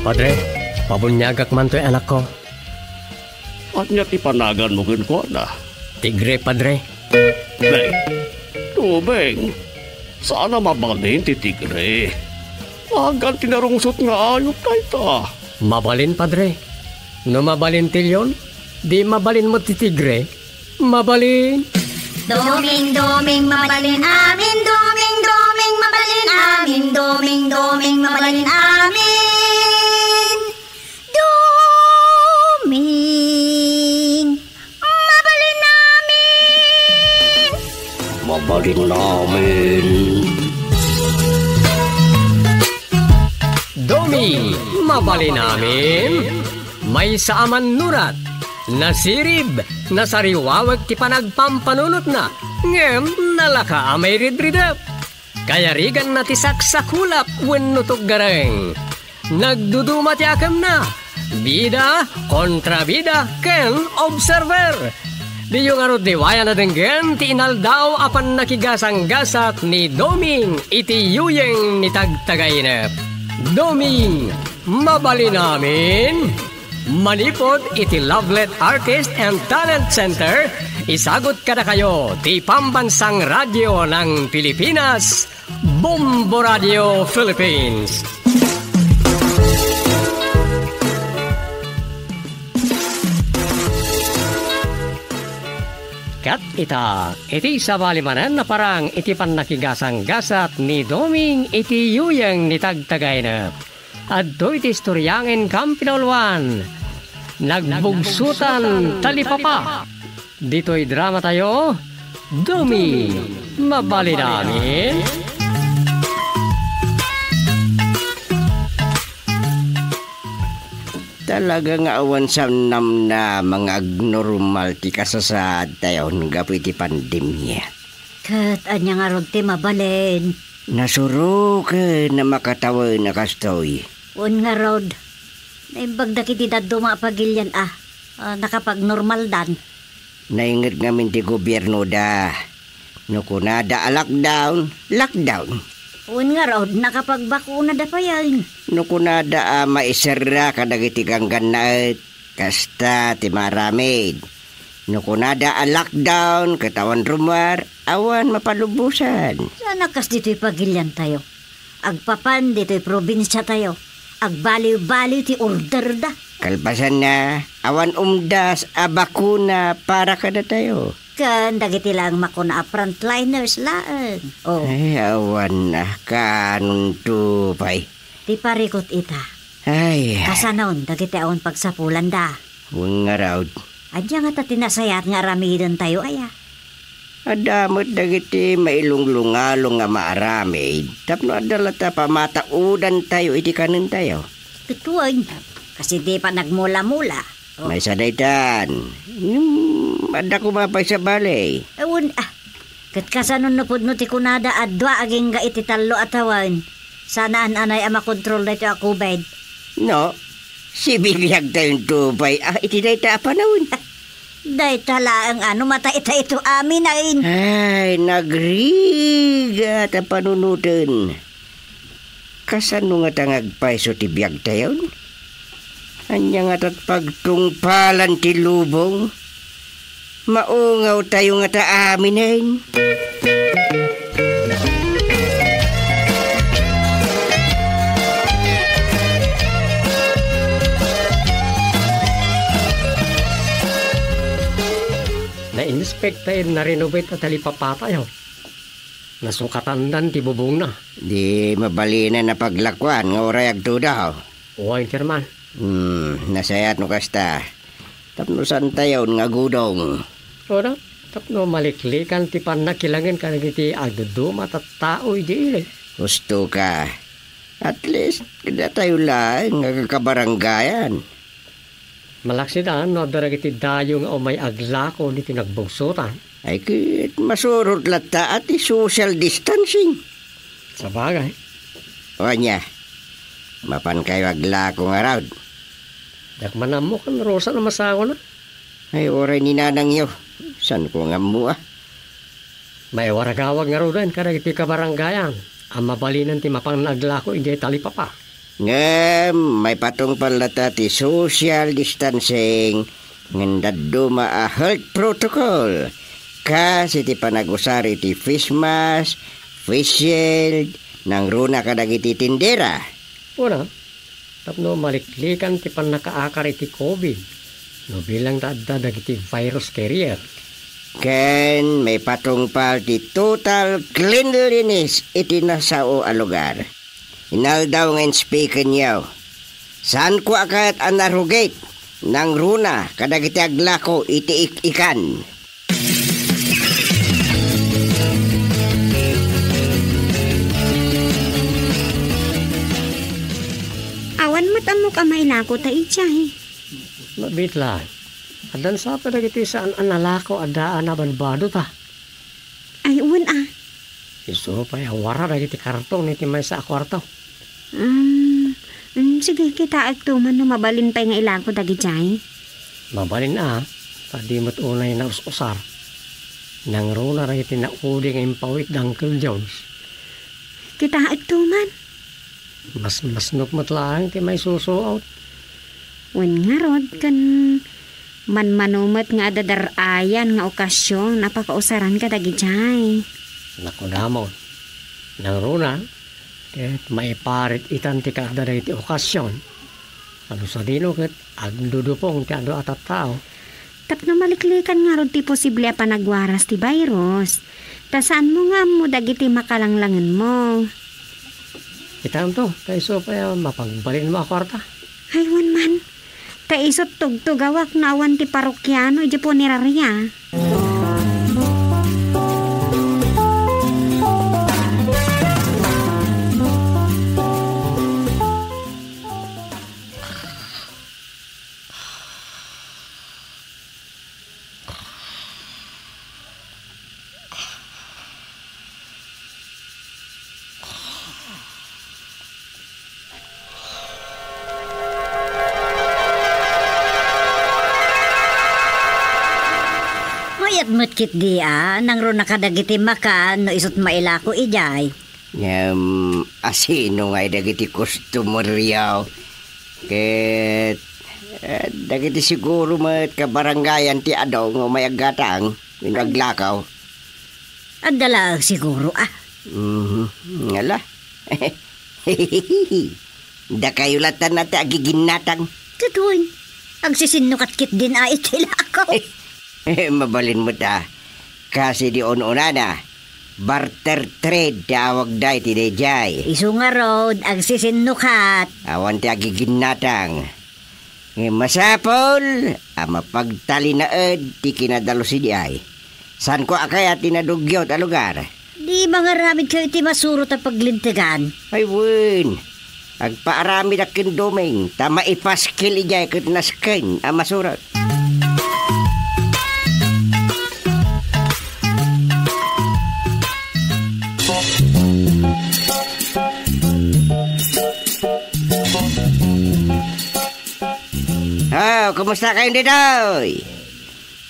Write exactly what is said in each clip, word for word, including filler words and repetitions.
Padre, pabuniagak man toy anakko. Ania ti panaganmo kenkuana? Tigre, Padre. Nay, Doming, saan a mabalin ti tigre. Nagan ti narungsot nga ayup dayta. Mabalin, Padre. No mabalin ti leon, di mabalin met ti tigre. Mabalin. Doming, Doming, mabalin amin. Doming, Doming, mabalin amin. Doming, Doming, mabalin amin. Doming, mabalin amin. Mabalin amin. Doming, mabalin amin. Maysa a mannurat, nasirib, nasariwawek ti panagpampanunotna, ngem nalaka a mairidridep. Kayariganna ti saksakulap wenno tuggareng. Nagduduma ti akemna. Bida, kontrabida, ken observer. Diyo ngarud liwayan a denggen ti inaldaw a pannakigasanggasat ni Doming iti yuyeng ni Tagtagainep. Doming, mabalin amin. Manipud iti Lovelet Artist and Talent Center, isagut kadakayo ti Pambansang Radyo ng Pilipinas, Bombo Radio Philippines. Ket ita, iti sabali manen a parang iti pannakigasanggasat ni Doming iti yuyeng ni Tagtagainep. Adtoy ti istorya nga inkam pinauluan. Nagbugsotan Talipapa. Ditoy dramatayo, Doming, mabalin amin. Talaga nga awan sa namnama nga agnormal ti kasasaadtayo gapu iti pandemia. Ket ania ngarud ti mabalin? Nasuroken a makatawen a kastoy. Wen ngarud, naimbag dagiti dadduma a pagilian a, a, nakapagnormaldan. Nainget ngamin ti gobiernoda. No kunada a lockdown, lockdown. Wen ngarud, nakapagbakunada payen. No kunada a maiserra kadagiti ganggannaet, kasta ti maaramid. No kunada a lockdown ket awan rummuar, awan mapalubosan. Saan a kas ditoy pagiliantayo? Agpapan ditoy probinsiatayo, agbaliw-baliw ti orderda. Kalpasanna, awan umdas a bakuna para kadatayo. Ken dagiti laeng makuna a frontliners laeng. Oh. Ay, awan a kanunto pay. Ti parikut ita. Ay. Kasanon dagiti awan pagsapulanda? Wen ngarud. Ania ngata ti nasayaat nga aramidentayo aya? Adda met dagiti mailunglungalong nga maaramid tapno adda latta pamataudantayo iti kanentayo. Ket wen, kas idi panagmula-mula. Oh. Maysa daytan. Hmm, adda koma pay sabali. Awan, ah. Ket kasano no pudno ti kunada a dua agingga iti tallo a tawen? Saan a naan-anay a makontrol daytoy a COVID. No, sibibiagtayon to pay a iti dayta a panawen. Dayta laeng a no mataytayto amin. Ay, nagrigat a panunoten. Kasano ngata nga agpayso ti biagtayon? Ania ngata ti pagtungpalan ti lubong? Maungawtayo ngata aminen. Na-inspect tayo, na-renovate a talipapatayo. Nasukatandan ti bubongna. Di mabalinen a paglakuan nga uray agtudo. Wen, Chairman. Hmm, nasayaat no kasta. Tapno saantayon nga agudong. Ora, tapno maliklikan ti pannakilangen kadagiti agduduma a tattao idi ili. Husto ka. At least, datayo laeng nga agkabarangayan. Malaksid a no adda dagiti dayo nga umay aglako ditoy nagbugsotan. Ay ket, masurot latta a ti social distancing. Sabagay. O ania, mapankayo aglako ngarud? Diak man ammo ken Rosa no masangona. Ay, uray ni nanangyo. Saanko nga ammo a. Maiwaragawag ngaruden kadagiti kabarangayan. a mabalinen ti mapannaglako idiay talipapa. Ngem maipatungpal latta ti social distancing ngem dadduma a health protocol, kas iti panagusar iti face mask, face shield, nangruna kadagiti tindera. Una, tapno maliklikan ti pannakaakar iti covid no bilang ta adda dagiti virus carrier. Ken maipatungpal ti total cleanliness iti nasao a lugar. Inaldaw nga inspikenyo. Saanko a kayat a narugit, nangruna kadagiti aglako iti ik-ikan. Awan met ammok a mailako ta idiay. Mabitla, addan sa pa dagiti saan a nalako a daan a badbado ta. Ay, wen a. Isu pay a wara dagiti karton iti maysa a kuarto. Um, mm, sige, kitaek to man no mabalin pay nga ilako dagidiay. Mabalin a, ta di met unay naus-usar. Nangruna dagiti naudi nga impawit da Uncle Jones. Kitaek to man. Mas masnop met laeng ti maisusuot. Wen ngarud, ken manmano met nga adda dar-ayan nga okasion a pakausaran kadagidiay. Naku, damon. Nangruna, ket maiparit itan ti kaadda dagiti okasion. Ano sadino ket agdudupong ti adu a tattao. Tapno maliklikan ngarud ti posible a panagwaras ti virus. Ta saanmo nga ammo dagiti makalanglangenmo. Kitam to, ta isu pay a mapagbalinmo a kuarta. Ay, wen man. Ta isut tugtugawak no awan ti parokiano iti punerarya. Mayat met ketdi a nangruna kadagiti makan no isut mailako idiay. Ngem asino ngay dagiti customeryo? Ket, eh, dagiti siguro met kabarangayan ti adu nga umay aggatang wenno aglakaw. Adda laeng siguro, a. Mhm. Ngala. Dakayo latta ti agiginnatang. Ket wen, agsisinnukat ketdin a iti lakaw. Mabalin met a, kas idi un-unana, barter trade ti awagda iti daydiay. Isu ngarud, agsisinnukat. Awan ti agiginnatang. Ngem masapul a mapagtalinaed ti kinadalus idiay. Saanko a kayat ti nadugyot a lugar. Di mangaramidkayo iti masurot a paglintegan? Ay wen, agpaaramidak ken Doming ta maipaskil idiay ket nasken a masurot. Oh, kumusta kayo ditoy?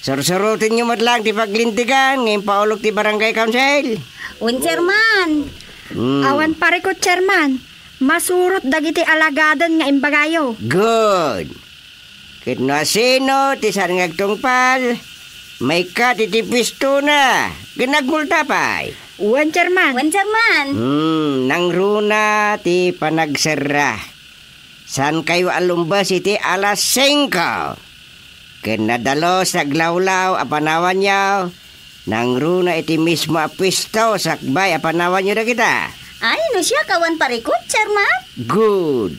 Sursurotenyo met laeng ti paglintegan nga impaulog ti Barangay Council. Wen, Chairman. Hmm. Awan parikut, Chairman. Masurot dagiti alagaden nga imbagayo. Good. Ket no asino ti saan nga agtungpal, maikkat iti pistona, ken agmulta pay. Wen, Chairman. Wen, Chairman. Hmm, nangruna ti panagserra. Saankayo a lumbes iti alas singko. Ken nadalus ti aglawlaw a panawanyo, nangruna iti mismo a puesto sakbay a panawanyo dagita. Ay, no siak, awan parikut, Chairman. Good.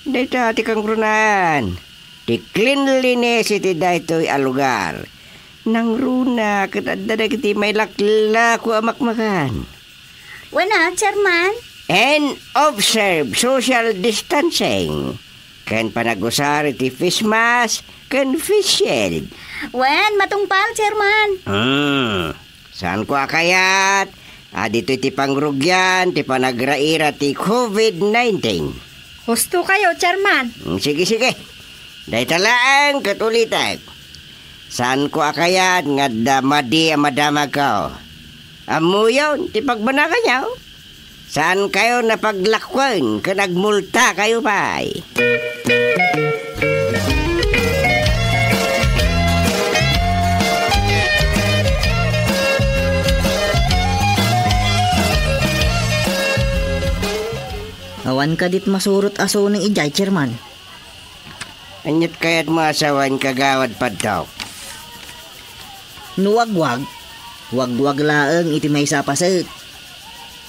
Dayta ti kangrunaan. Ti cleanliness iti daytoy a lugar. Nangruna ket adda dagiti mailaklako a makmakan. Wen a, Chairman. And observe social distancing. Ken panagusar iti face mask ken face shield. Wen, matungpal, Chairman. Hmm. Saanko a kayat a ditoy ti pangrugian ti panagraira ti covid nineteen. Husto kayo, Chairman. Mm, sige, sige. Dayta laeng ket ulitek. Saanko a kayat nga adda madi a madamagko. Ammoyon ti pagbanaganyo. Saankayo napaglakuen ken agmultakayo pay. Awan kadit masurot a suning idiay, Chairman? Aniat kayatmo a sawen, Kagawad Padtok? No wagwag, wagwag laeng iti maysa a paset.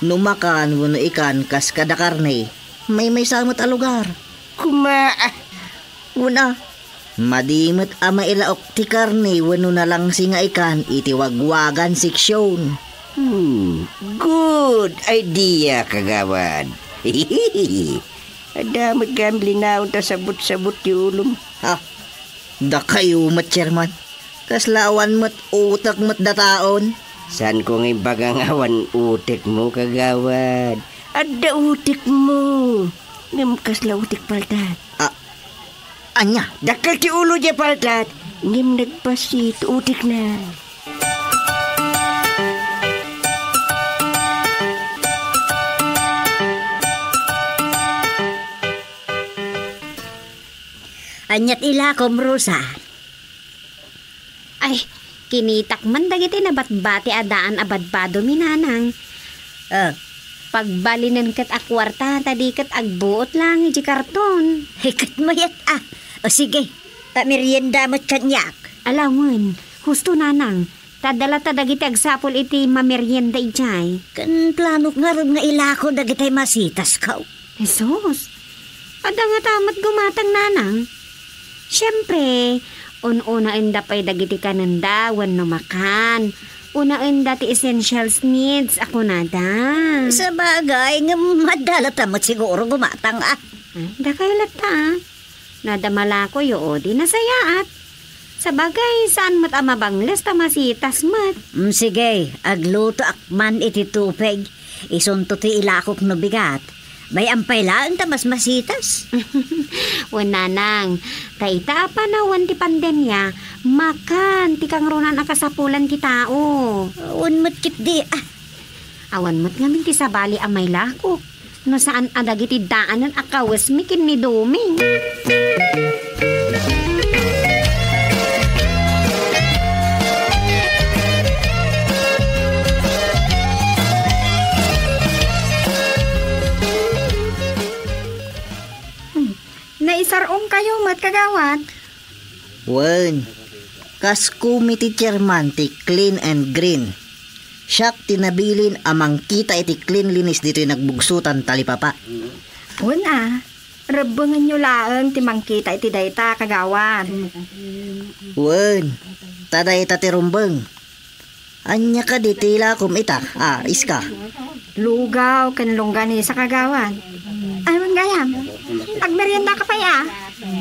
No makan wenno ikan kas kada karne, maymaysa met a lugar. Kuma, ah. Una, madi met a mailaok ti karne wenno nalangsi nga ikan iti wagwagan seksyon. Hmm, good idea, Kagawad. Adda met gayam linaon ta sabot-sabot ti ulom. Ha? Dakayo met, Chairman. Kasla awan met utek met dataon. Saanko nga imbaga nga awan utekmo, Kagawad. Adda utekmo. Ngem kasla utek paltat? Ah, ania? Dakkel ti ulo diay paltat. Ngem nagpassit utekna. Aniat ilakom, Rosa? Ay, kinitak man dagiti nabatbati a daan a badbadomi, Nanang. Ah. Pagbalinen ket a kuarta, ta di ket agbuot laeng idiay karton. Ay, ket mayat a. O sige, pamerienda met kaniak. Ala wen, husto, Nanang. Ta adda latta dagiti agsapul iti mamerienda idiay. Ken planok ngarud nga ilako dagiti masitasko. Jesus! Adda ngata met gumatang, Nanang. Siempre, un-unaenda pay dagiti kanenda wenno makan. Unaenda ti essentials needs a kunada. Sabagay, ngem adda latta met siguro gumatang, ah. Ay, dakayo latta, ah. No adda malakoyo, o di nasayaat. Sabagay, saan met a mabangles ta masitas met. Mm, sige, aglutoak man iti tubig. Isunto ti ilakok no bigat. Bay-am pay laeng ta masmasitas. Wen, Nanang, ta ita a panawen ti pandemia, makan ti kangrunaan a kasapulan ti tao. Wen met ketdi, ah. Awan met ngamin ti sabali a mailakok. No saan a dagiti daanen a kawesmi ken ni Doming. Hmm. Naisar-ongkayo met, Kagawad? Wen, kas kumi ti chairman ti Clean and Green. Siak ti nabilin a mangkita iti cleanliness ditoy nagbugsotan talipapa. Wen a, rebbengenyo laeng ti mangkita iti dayta, Kagawad. Wen, ta dayta ti rumbeng. Ania kadi ti ilakom ita, a, Iska? Lugaw ken longganisa, Kagawad. Ay, wen gayam. Agmeriendaka pay a?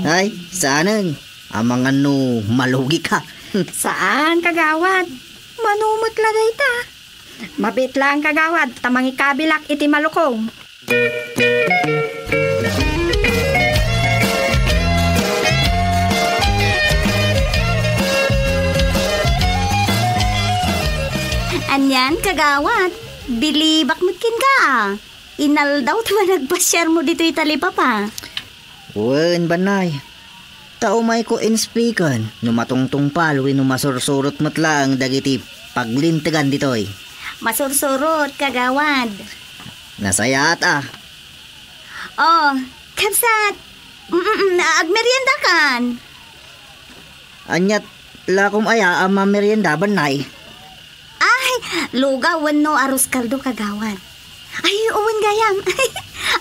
Ay, saanen. Amangan no malugika. Saan, Kagawad. Mano met la dayta. Mabiit laeng, Kagawad, ta mangikabilak iti malukong. Anian, Kagawad? Bilibak met kenka, a. Inaldaw ti panagpasiarmo ditoy talipapa. Wen, Bannay. Ta umayko inspiken no matungtungpal wenno masursurot met laeng dagiti paglintegan ditoy. Masursurot, Kagawad. Nasayaat a. Oh, kabsat. Mm, mm, agmeriendakan. Aniat lakom aya a mamerienda, Bannay? Ay, lugaw wenno arroz caldo, Kagawad. Ay, wen gayam.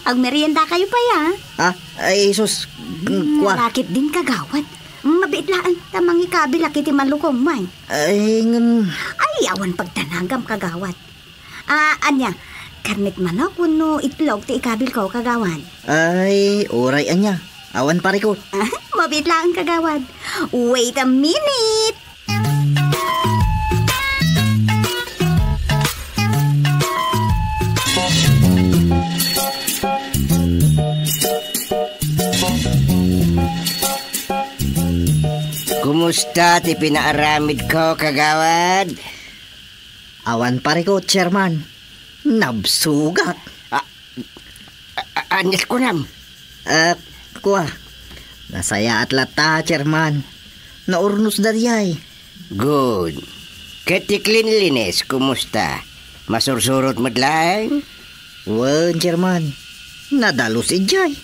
Agmeriendakayo pay a? Ah, ay, sus, mm, kua. Nakit din, Kagawad. Mabiit laeng ta mangikabilak iti malukong man. Ay, ngem. Ay, awan pagdanagam, Kagawad. Ah, ania, karnet manok wenno itlog ti ikabilko, Kagawad? Ay, uray ania. Awan parikot. Ah, mabiit laeng, Kagawad. Wait a minute. Kumusta ti pinaaramidko, Kagawad? Awan parikot, Chairman. Nabsogak. Anias kunam? Ah, kua. Nasayaat latta, Chairman. Naurnosda diay. Good. Ket ti cleanliness, kumusta? Masursurot met laeng? Wen, Chairman. Nadalus idiay.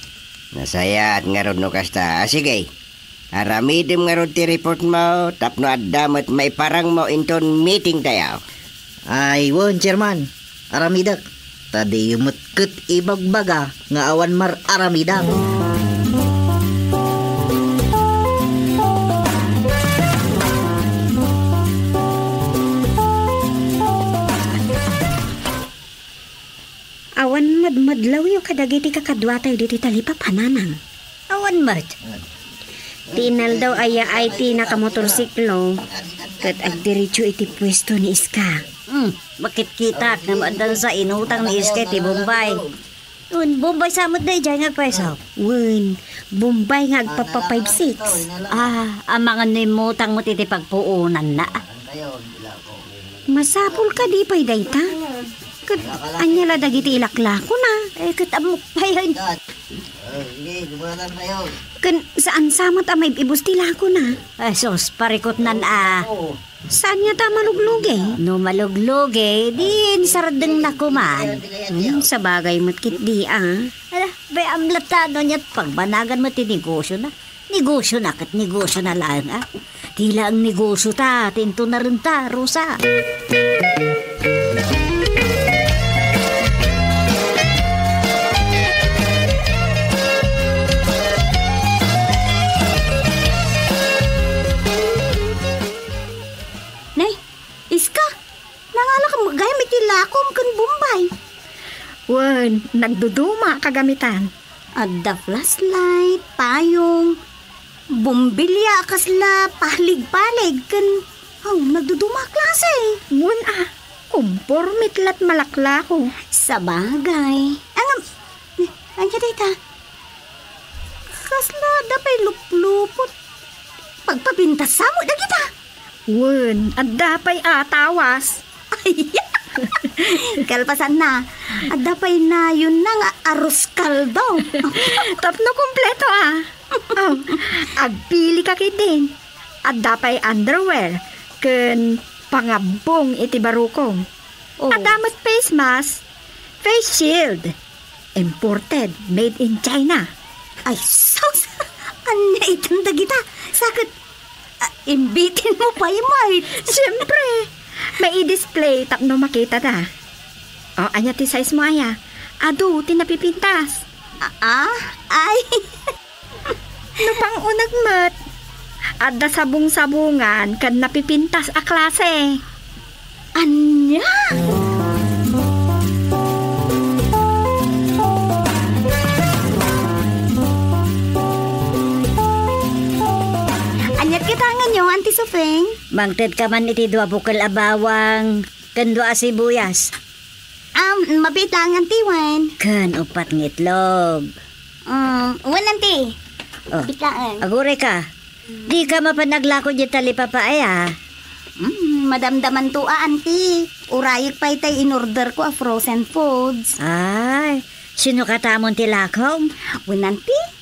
Nasayaat ngarud no kasta. Ah, sige. Aramidem ngarud ti report mo tapno adda met maiparang mo inton meeting tayo. Ay, wen, Chairman. Aramidek. Ta diyo met ket ibagbaga nga awan mar-aramidak. Awan madmadlawyo kadagiti kakaduatayo ditoy talipapa, Nanang. Awan met. Ti inaldaw a yaay ti nakamotorsiklo, ket agdiretso iti puesto ni Iska. Hmm, makitkitak nga maaddan sa inutang ni Iska ti Bombay. Wen, Bombay sa met daydiay nga agpayso? Wen, Bombay nga agpapa five six. Ah, amangan no immutang met iti pagpuonanna. Masapul kadi pay dayta? Ket ania la dagiti ilaklakona? Eh, ket ammok pay. Ken saan sa met a maib-ibus ti lakona? Ay, sus, parikutnan a. Saan nga ta maluglugi? No maluglugi, di insardengna koman. Hmm, sabagay met ketdi a. Ala, bay, amlatta, no niat pagbanagan met ti negosyo na. Negosyo na ket negosyo na laeng, a. Ti laeng negosyo ta, ti inton narenta, Rosa. Nay, Iska, nangalak gayam iti lakom ken Bombay. Wen, nagduduma kagamitan. Adda flashlight, payong, bombilya a kasla palig-palig, ken, aw, nagduduma a klase. Wen a, komporme ti lat malaklako. Sabagay. Ngem, ania dayta? Kasla adda pay luplupot. Pagpapintas sa met dagita. Wen, adda pay a tawas. Ay, kalpasanna, adda pay nayonna nga arroz caldo. Tapno kompleto a. Oh, agpili ka ketdin. Adda pay underwear ken pangabbong iti barukong. Oh. Adda met face mask, face shield. Imported, made in China. Ay, sus! Ania itan dagita? Sa ket, ah, imbitin mo pay, Mart. Siyempre, may i-display tapno makitada. O, ania ti size mo, aya? Adu ti napipintas. Ah, ah? Ay. No pang-uneg met, adda sabong-sabongan ken napipintas a klase. Ania? Aniat kitaenyo, Auntie Sofeng? Mangted ka man iti dua bukel a bawang ken dua a sibuyas. Um, mabiit laeng, Auntie Wen. Ken uppat nga itlog. Um, wen, Auntie. Oh. Mabiit laeng. Aguray ka. Di ka mapan aglako diay talipapa aya? Mm, madamdamanto a, Auntie. Urayek pay tay in-order ko a frozen foods. Ay, sino katamon ti lakom? Wen, Auntie.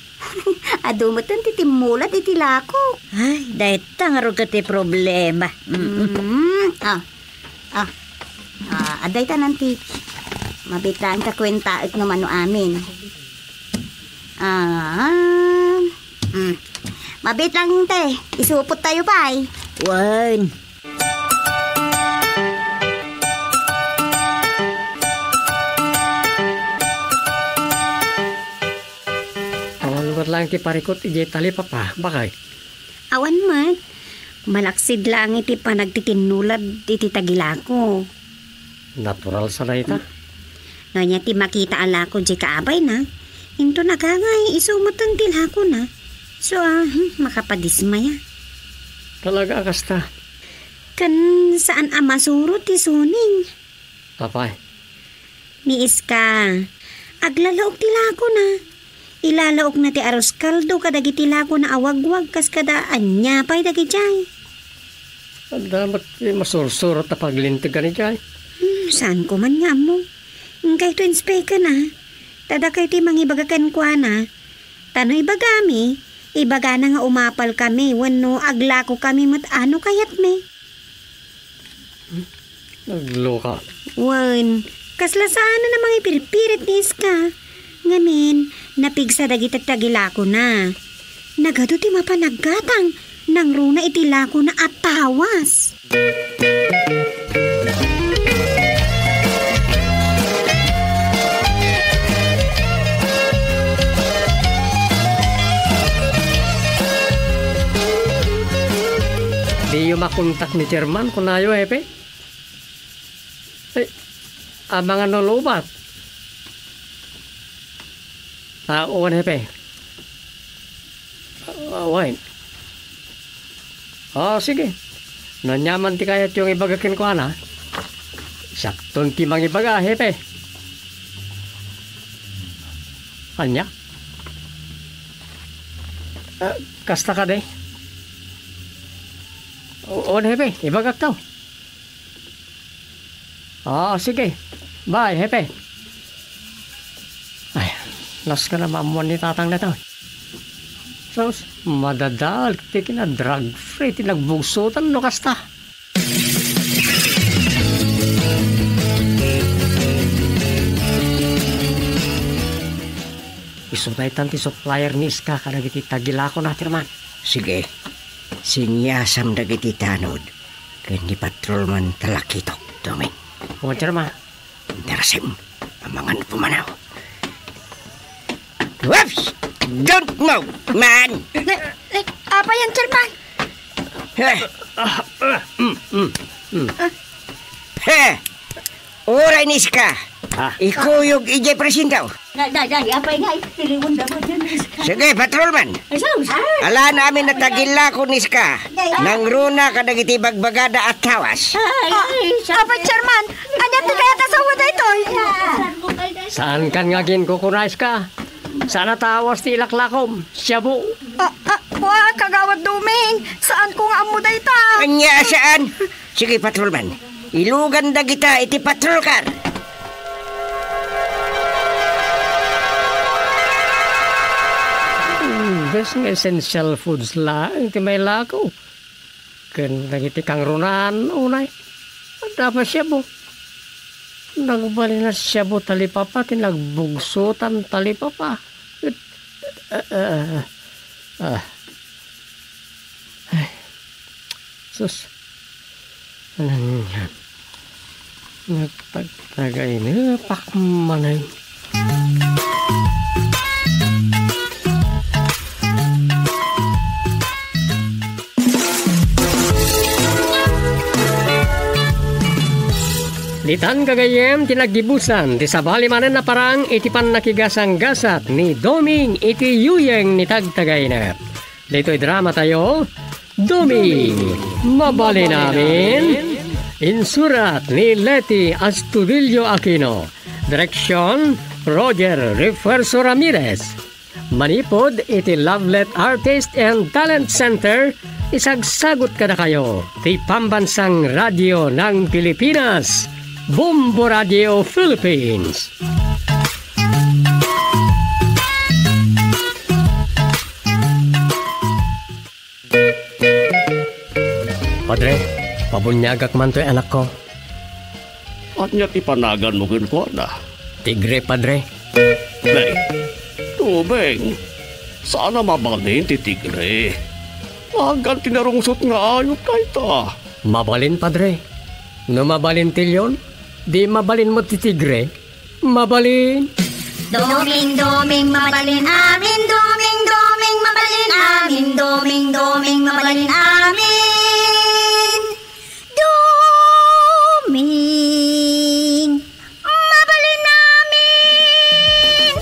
Adu met ti timmulad iti lako. Ay, dayta ngarud ket ti problema. Mm. Mm, ah. Ah. Ah, adda ita, Auntie. Mabiit laeng ta kuentaek no mano amin. Ah. Mm. Mabiit lang, te. Isupot tayo pay. Wen. Awan met laeng ti parikut idiay talipapa, bakay? Awan met. Malaksid laeng iti panagtitinnulad iti tagilako. Natural sa dayta. No ania ti makita a lako diay kaabayna, inton agangay, isu met ti lakona. So, ah, hmm, makapadismaya. Talaga a kasta. Ken saan a masurot ti suning. Apay? Ni Iska, aglalaok ti lakona. Ilalaokna ti arroz caldo kadagiti lakona a wagwag kas kada ania pay dagidiay. Adda met ti masursurot a paglinteg kanidiay. Hmm, saan ko man nga ammo? Inkayto inspeken a. Ta dakay ti mangibaga kenkuana. Ta no ibagami, ibagana nga umapalkami wenno aglakokami met a no kayatmi. Nagluka. Wen, kasla saan a mangipirpirit ni Iska. Ngamin, napigsa dagiti tagilakona. Nagadu ti mapan aggatang, nangruna iti lakona a tawas. Diyo makontak ni Chairman, kunayo, Hepe? Ay, amangan no lubat. Ah, wen, Hepe. Ah, wen. Ah, sige. No aniaman ti kayatyo nga ibaga kenkuana, siakton ti mangibaga, Hepe. Ania? Ah, kasta kadi? O, wen, Hepe, ibagakto. Ah, sige. Bye, Hepe. Ay, las ka na maammuan ni Tatang dayta. Sus, madadal ti kina drug free ti nagbugsotan no kasta. Isu daytan ti supplier ni Iska kadagiti tagilakona, Chairman. Sige. Siniasam dagiti tanod ken ni Patrolman Talakitok, Doming. Wen, Chairman. Darasim, amangan pumanaw. Whoops! Don't move, man! Ne, ne, apa yan, Chairman? Heh. Ah, ah, mm, mm, mm. Heh! Uray ni Iska. Ah. Ikuyog idiay presinto. Day, day, day, apay, day, tiliwon da mo dyan, Iska. Sige, patrolman. Ay, sus. Ala namin natagilla ko ni Iska. Day, day. Nangruna kadagiti bagbagada a tawas. Ay, ah, ay, sus. Apa, Chairman? Ania ti kayat a sao daytoy? Saan kan nga aginkukuna, Iska? Saan a tawas ti ilaklakom? Shabu. Ah, ah, wa, Kagawad Doming. Saan ko nga ammo dayta? Ania, saan? Sige, patrolman. Ilugan dagita iti patrol car. Imbes nga essential foods laeng ti mailako. Ken dagiti kangrunaan unay, adda pay shabu. Nagbalin a shabu talipapa ti nagbugsotan talipapa. Ah, ah, ah. Ay, sus. Nagtagtagaynepak manen. Ditan gagayyem ti naggibusan ti sabali manen a parang iti pannakigasanggasat ni Doming iti yuyeng ni Tagtagaynep. Ditoy dramatayo, Doming, Mabalin Amin. Insurat ni Leti Astudillo Aquino. Direksyon, Roger Refuerzo Ramirez. Manipud iti Lovelet Artist and Talent Center, isagsagut kadakayo ti Pambansang Radyo ng Pilipinas, Bombo Radio Philippines. Padre, pabuniagak man toy anakko. Ania ti panaganmo kenkuana? Tigre, Padre. Nay, Doming, saan a mabalin ti tigre. Nagan ti narungsot nga ayup dayta. Mabalin, Padre. No mabalin ti leon, di mabalin met ti tigre. Mabalin. Doming, Doming, mabalin amin. Doming, Doming, mabalin amin. Doming, Doming, mabalin amin. Doming, mabalin amin.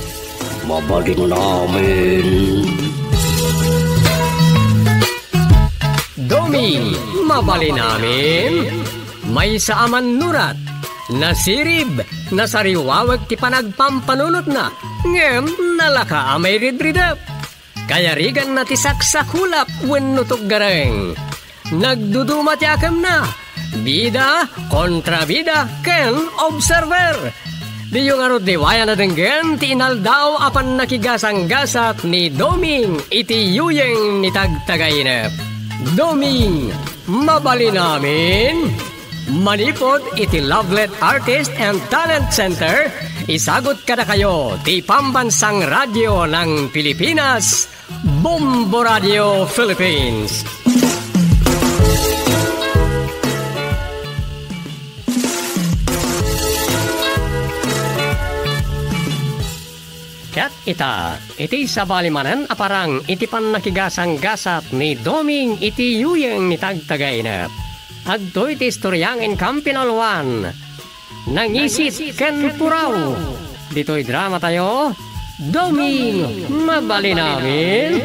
Mabalin amin. Doming, mabalin amin. Maysa a mannurat, nasirib, nasariwawek ti panagpampanunotna, ngem nalaka a mairidridep. Kayariganna ti saksakulap wenno tuggareng. Nagduduma ti akemna, bida, kontrabida, ken observer. Diyo ngarud liwayan a denggen ti inaldaw a pannakigasanggasat ni Doming iti yuyeng ni Tagtagainep. Doming, mabalin amin? Manipud iti Lovelet Artist and Talent Center, isagut kadakayo ti Pambansang Radyo ng Pilipinas, Bombo Radio Philippines. Ket ita, iti sabali manen a parang iti pannakigasanggasat ni Doming iti yuyeng ni Tagtagainep. Adtoy ti istorya nga inkam pinalwan. Nangisit ken puraw. Ditoy dramatayo, Doming, mabalin amin?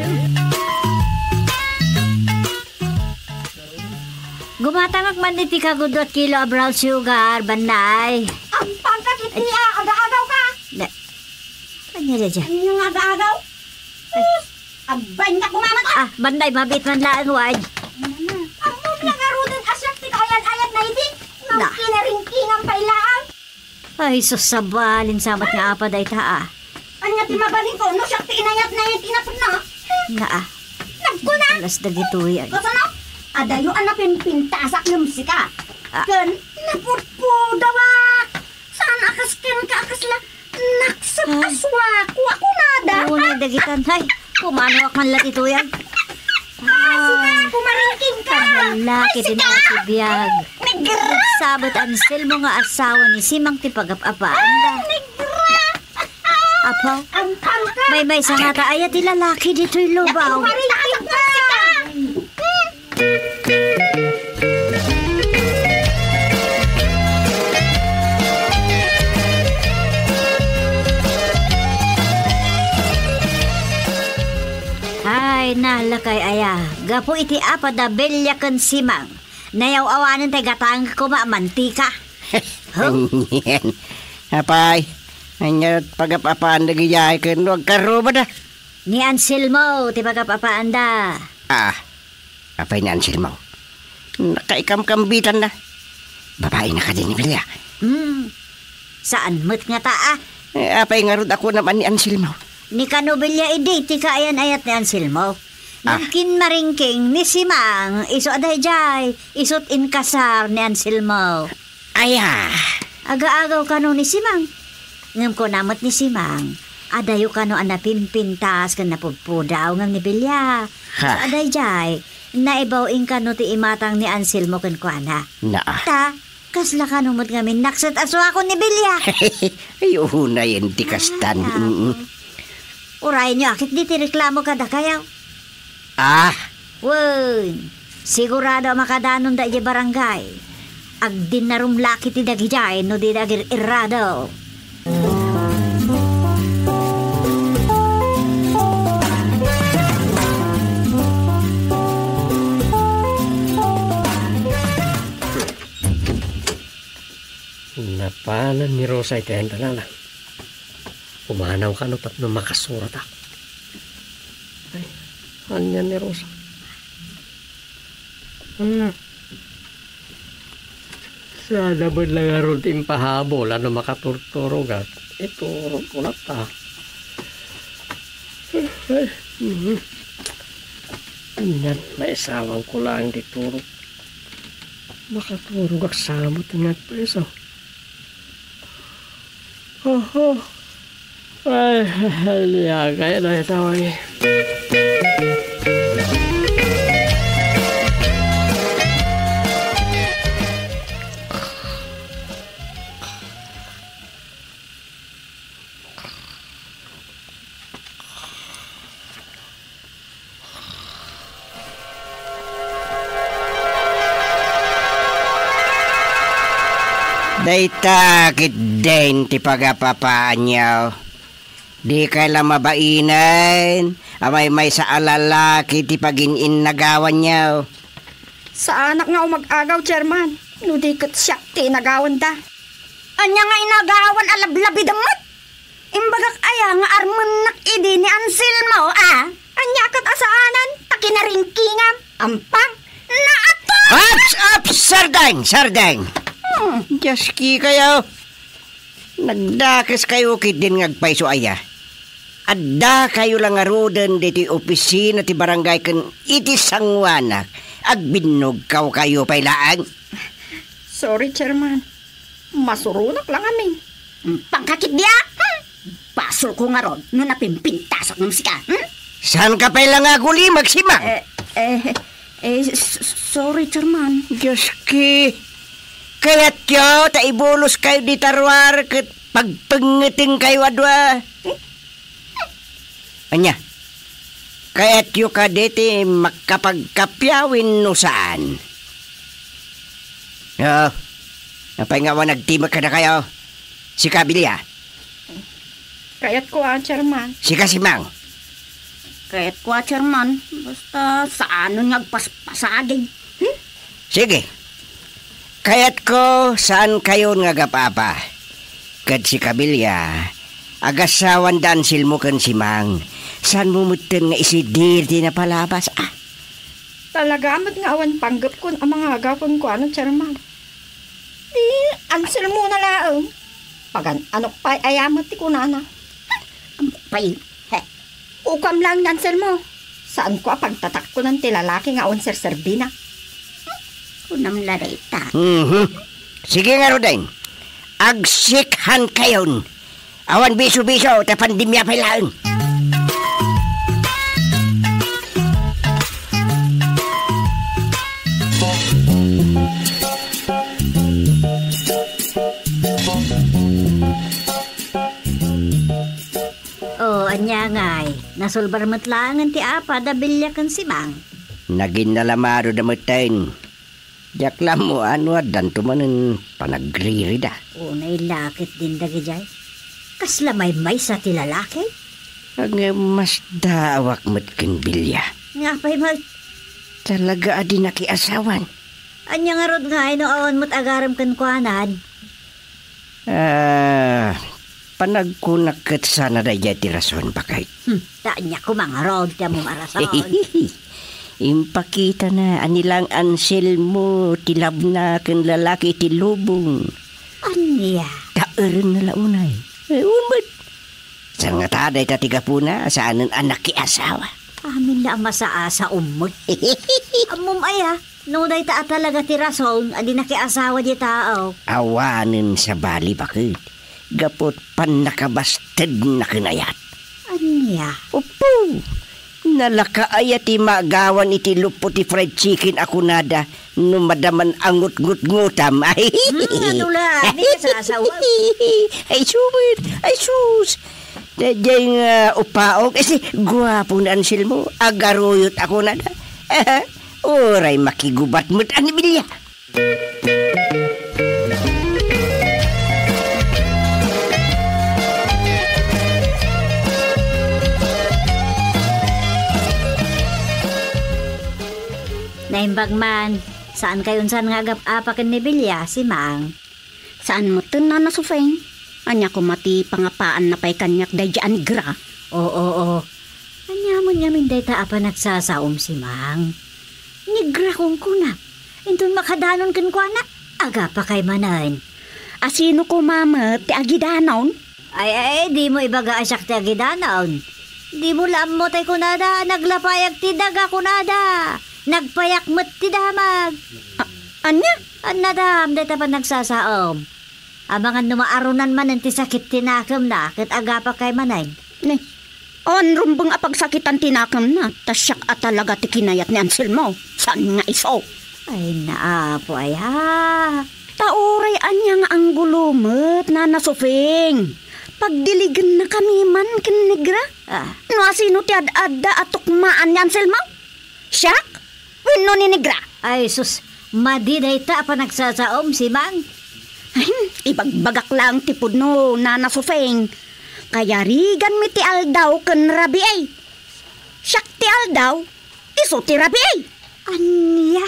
Gumatangak man iti kagudua kilo a brown sugar, Banday. Ampangka iti a-, aga-agaw ka. Da-, Ania daydiay? Ania nga aga-agaw? Ay. Sus! Agbain ka kumamat, ah! Ah, Banday, mabiit man laeng, way. Ammom la ngaruden a siak ti kaayan-ayatna idi? Ngem kinaringkingan pay laeng. Ay, sus, sabali, samet nga apa dayta, ah. Ania ti mabalinko no siak ti inayatna iti napudna? Naa. Nagkuna. Alas dagitoy, ay. Kasano? Adayo a napimpintasak ngem sika. Ah. Ken napudpudawak. Saan a kas kenka a kasla naksep a suako a kunada? Unay dagitan, hay. Kumanoak man la ditoy, ay. Ah, sika, kumaringking ka. Ay, sika. Ay, sika. Negra! Sabet Anselmo nga asawa ni Simang ti pagap-apaanda. Negra! Apo, maymaysa ngata aya ti lalaki ditoy lubaw. Kumaringking ka, sika. Ay, nalakay aya. Gapu iti apa da Belia ken Simang. Nayaw-awanen tay gatangek koma a mantika. Huh? Apay, ania pagap-apaan dagiti ay ken no agkarrubada? Ni Anselmo ti pagap-apaanda. Ah, apay ni Anselmo? Nakaikamkambitanna. Babaina kadi ni Belia? Hmm. Saan met ngata, ah? Eh, apay ngarud a kunam a ni Anselmo? Ni kano Belia idi ti kaayan-ayat ni Anselmo. Ah. Ngem kinmaringking ni Simang, isu a daydiay, isut inkasar ni Anselmo. Aya. Aga-agaw kano ni Simang. Ngem kuna met ni Simang, adayo kano a napimpintas ken napudpudaw ngem ni Belia. Ha. Isu a daydiay, naibaw-in kano ti imatang ni Anselmo kenkuana. Naa. Ta, kasla kano met ngamin nakset a suakon ni Belia. Ay, unayen ti kastan. Ah, mm. Urayenyo a ketdi ti reklamo kadakayo. Ah! Wen, sigurado a makadanonda idiay barangay. Agdinnarum la ketdi dagidiay no dida agir-irrado. Napanan ni Rosa iti ayanna. Pumanaw kano tapno makasuratak. Ay, ania ni Rosa? Hmm. Saan a met la ngarud ti impahabol a no makaturturogak, iturogko latta. Ay, mhm. Anian, maisawanko laeng ti turog. Makaturogak sa met nga agpaiso. Oho. Ay, liagay na itaw, ay. Dayta ketdin ti pagap-apaanyo. Dikay la mabainen a maymaysa a lalaki ti pagin-innagawanyo. Saanak nga umag-agaw, Chairman, no di ket siak ti inagawanda. Ania nga inagawan a lablabidem met? Imbagak aya nga armennak idi ni Anselmo, a? Ania ket a saanen ta kinaringkingam? Ampang? Naato! Ups! Ups! Sardeng! Sardeng! Hmm. Dios ki kayo! Nagdakeskayo ketdin nga agpayso aya. Addakayo la ngaruden ditoy opisina ti barangay ken iti sangoanak, agbinnogkawkayo pay laeng. Sorry, Chairman. Masuronak la ngamin. Pangkakit dia? Hmm? Basolko ngarud no napimpintasak ngem sika, hmm? Saanka pay la nga agulimag, Simang? Eh, eh, eh, s-, s-, sorry, Chairman. Dioski, kayatyo ta ibuloskayo dita ruar ket pagpengngetengkayo a dua? Ania? Kayatyo kadi ti makapagkappia wenno saan? Oo. Apay nga awan nagtimek kadakayo? Sika, Bilia. Kayatko a, Chairman. Sika, Simang. Kayatko a, Chairman. Basta saanen nga agpaspasagid. Hmm? Sige. Kayatko, saankayon nga agap-apa. Ket sika, Bilia, agasawanda Anselmo ken Simang. Saanmo metten nga isidir ti napalabas, a? Talaga met nga awan panggepkon a mangagaw kenkuana, Chairman. Di Anselmo na laeng. Pagan-anok pay aya met ti kunana. Ammok pay. He. Ukam laeng ni Anselmo. Saanko a pagtatakkonan ti lalaki nga awan serserbina. Kunam la dayta. Mhm. Sige ngaruden. Agsikhankayon. Awan biso-biso, ta pandemia pay laeng. O, ania ngay? Nasolbar met laengen ti apa da Bilia ken Simang. Naginnalamado da metten. Diak la ammo no addanto manen panagririda. Unay la ketdin dagidiay. Kasla maymaysa ti lalaki? Ngem masdaawak met ken Bilia. Nga pay met? Talaga a di nakiasawan. Ania ngarud ngay no awan met agarem kenkuanan? Ah, panagkunak ket sana daydiay ti rason, baket. Hmm, ta ania koma ngarud ti ammom a rason? Impakitana a ni Lang Anselmo ti labna ken lalaki ti lubong. Ania? Ta erenna la unay. Eh, umet. Saan ngata dayta ti gapuna, saanen a nakiasawa? Amin la a masaasa, umet. Ammom aya? No dayta a talaga ti rason a di nakiasawa di tao. Awanen sabali, baket. Gapu ti pannakabastedna ken ayat. Ania? Oppo! Nalaka aya ti magawan iti luppo ti fried chicken a kunada no madaman a ngutngutngutam. Ay! Hmm, ano la, di ka sasawa? Ay, suwit! Ay, sus! Daydiay nga upaok, isi, guapo ni Anselmo, agaruyot a kunada. Uray makigubat met a ni Bilia. Naimbag man, saankayon san nga agap-apa ken ni Bilia, Simang? Saan metten, Nana Sufeng? Ania koma ti pangapaanna pay kaniak daydi a negra? Oo, oo. Ania met ngamin dayta a panagsasaom, Simang? Negra kunkuna. Inton makadanon kenkuana, agapakay manen. A sino koma met ti agidanon? Ay, ay, dimo ibaga a siak ti agidanon. Dimo la ammo tay kunada, naglapayag ti daga kunada. Nagpayak met ti damag. A-, ania? Annadam, dayta panagsasaom. Amangan no maarunan manen ti sakit ti nakemna, ket agapakay manen. Ne, awan rumbeng a pagsakitan ti nakemna, ta siak a talaga ti kinayat ni Anselmo. Saan nga isu? Ay, naapo aya. Ta uray ania nga anggulo met, Nana Sufeng. Pagdiligennakami man ken negra. Ah. No asino ti ad-adda a tukmaan ni Anselmo? Siak? Wenno ni negra? Ay, sus, madi dayta a panagsasaom, Simang. Ahem, ibagbagak laeng ti pudno, Nana Sufeng. Kayariganmi ti aldaw ken rabii. Siak ti aldaw, isu ti rabii. Ania?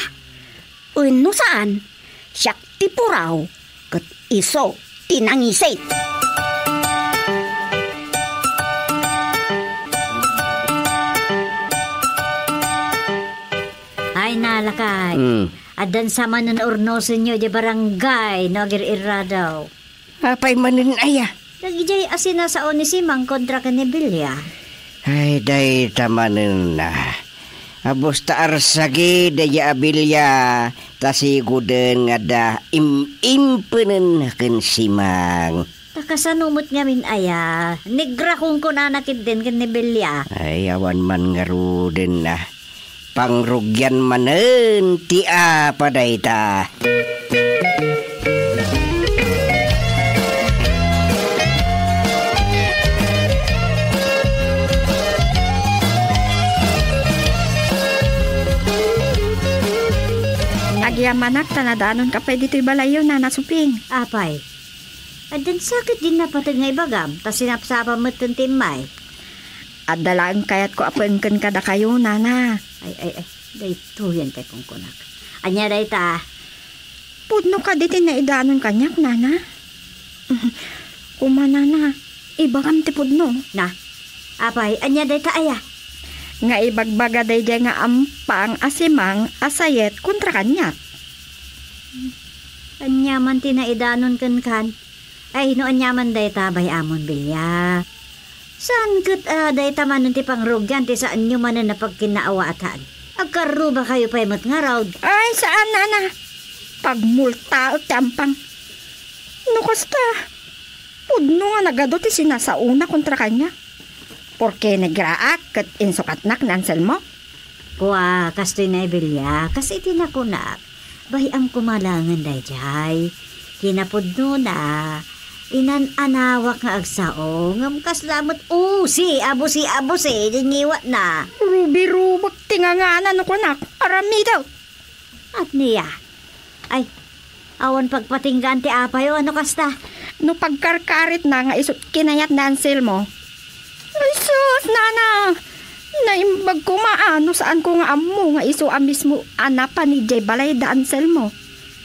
Wenno saan, siak ti puraw, ket isu ti nangisit. Ay, nalakay. Hmm. Addan sa manen urnosenyo di barangay no agir-irradaw. Apay manen aya? Dagidiay a sinasao ni Simang kontra ken ni Bilia. Ay, dayta manen a. Abus ta arsagi daydiay a Bilia, ta siguden nga adda im-impenen ken Simang. Ta kasano met ngamin aya? Negra kunkunana ketdin ken ni Bilia. Ay, awan man ngaruden a. Pangrugian manen ti apa dayta. Agyamanak ta nadanon ka pay ditoy balayyo, Nana Suping. Apay, addan sakit din napateg nga ibagam, ta sinapsapam met ti immay. Adda laeng kayatko a pengken kadakayo, Nana. Ay, ay, ay, daytoyen ti kunkunak. Ania dayta? Pudno kadi ti naidanon kaniak, Nana? Kuma, Nana, ibagam ti pudno. Na, apay, ania dayta aya? Nga ibagbaga daydiay nga ampang a Simang a sayet kontra kaniak. Ania man ti naidanon kenkan? Ay, no aniaman dayta, bay-amon, Bilia. Saan ket, ah, dayta manen ti pangrugian ti saanyo manen a pagkinnaawatan? Agkarrubakayo pay met ngarud. Ay, saan, Nana. Pagmultaek ti ampang. No kasta, pudno nga nagadu ti sinasaona kontra kaniak. Porke negraak ket insukatnak ni Anselmo? Kua, kastoy ni Bilia, kas iti nakunak, bay-am koma laengen daydiay. Kinapudnona, inan-anawak nga agsao, ngem kasla met usi, abusi, abusi, di ngiwatna. Rubi-rubek ti nganganan no kunak, aramidek. Ania? Ay, awan pagpatinggaan ti apayo, ano kasta? No pagkarkaritna nga isu ti kinayat ni Anselmo. Ay, sus, Nana! Naimbag koma a no saanko nga ammo nga isu a mismo a napan idiay balay da Anselmo.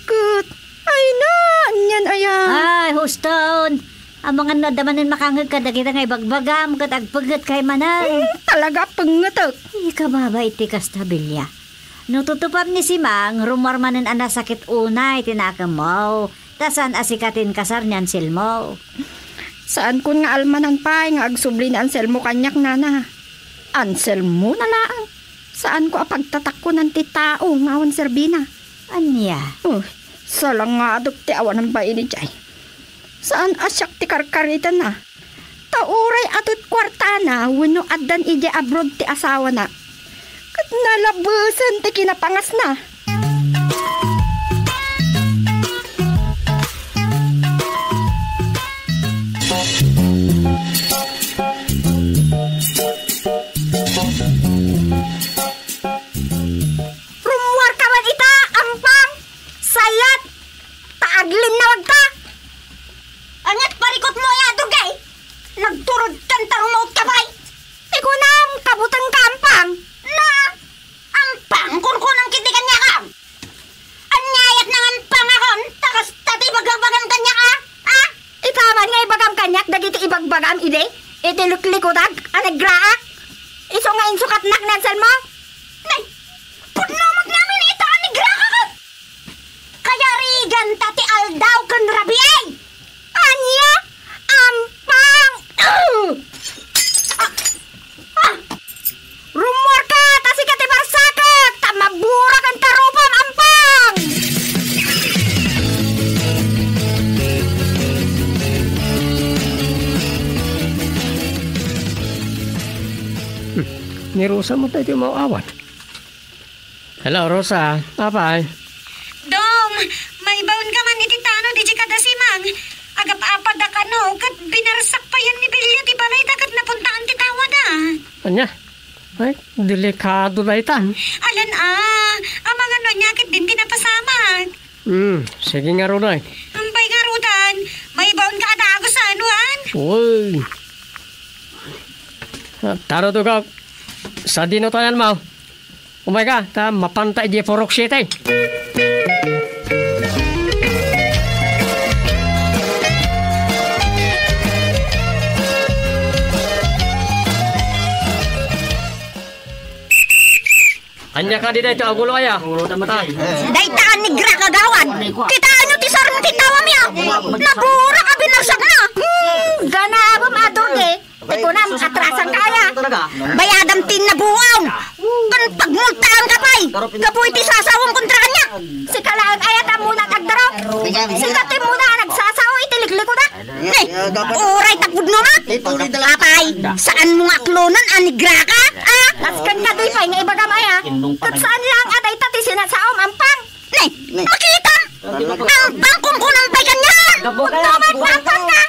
Ket, ay na, anian aya? Ay, huston! Amangan no adda manen makangeg kadagita nga ibagbagam, ket agpengetkay manen. Hmm, talaga, pengetek. Ikababa iti kasta, Bilia. No tutupam ni Simang, rummuar manen a nasakit unay ti nakemmo, ta saan a sika ti inkasar ni Anselmo. Saankon nga almanan pay nga agsubli ni Anselmo kaniak, Nana. Anselmo na laeng. Saanko a pagtatakkonan ti tao nga awan serbina. Ania? Oh, salangadek ti awanan bain idiay. Saan a siak ti karkaritanna. Ta uray adu ti kuartana wenno addan idiay abroad ti asawana, ket nalabesen ti kinapangasna. Rummuarka man ita, Ampang! Sayat! Ta aglinnawagka! Aniat parikutmo aya, Dugay? Nagturodkan ta rumaotka pay! Ti kunam, kabutengka, Ampang! Na, Ampang, kunkunam ketdi kaniak, a? Aniayat nga Ampang akon, ta kasta ti ibagbagam kaniak, a? A? Ita man nga ibagam kaniak dagiti ibagbagam idi, iti liklikutak a negraak. Isu nga insukatnak ni Anselmo. Nay, pudno met ngamin ita a negraak, a? Kayarigan ta ti aldaw ken rabii! Ania? Ampang! Ah! Ah! Rummuarka, ta sika ti marsakek, ta maburak ken tarupam, Ampang! Hmm. Ni Rosa mo tayo maaw-awat. Hello, Rosa. Apay? Dong, maibaon ka man iti tanod iti kada Simang. Agap-apada kano, ket binarsak payen ni Bilia ti balayda ket napuntaan ti tawada. Ania? Ay, delikado daytan. Alan a, amangan no ania ketdin ti napasamak. Hmm, sige ngarud, ay. Ampay ngaruden, maibaon ka a dagus, ano, an? Uy. Ah, taro to ka. Sadino tayo, Alma? Umay ka, ta mapanta idiay Purok Siete. Ania kadi dayta a gulo aya? Ah. Dayta a negra nga gawan. Kitaenyo ti sarong ti tawami, a. Naburak a Asak na! Hmm, ganabem a dugi. Ti kunam, atrasan ka aya. Bayadam ti nabuam. Ken pagmultaan ka pay. Kapuy ti sasawem kontra kaniak. Sika laeng aya ta muna agdaro. Sika ti muna a nagsasao iti liklikuda. Ne, uray ta pudno ma. Apay, saan mo nga aklonan a negra ka? Ah? Nasken ka di pay nga ibagam aya. Ket saan lang a dayta ti sinasaom, Ampang. Ne, ne. Makita! Ang bangkong ko nang pay kanya! Gapu ka, gapu ka.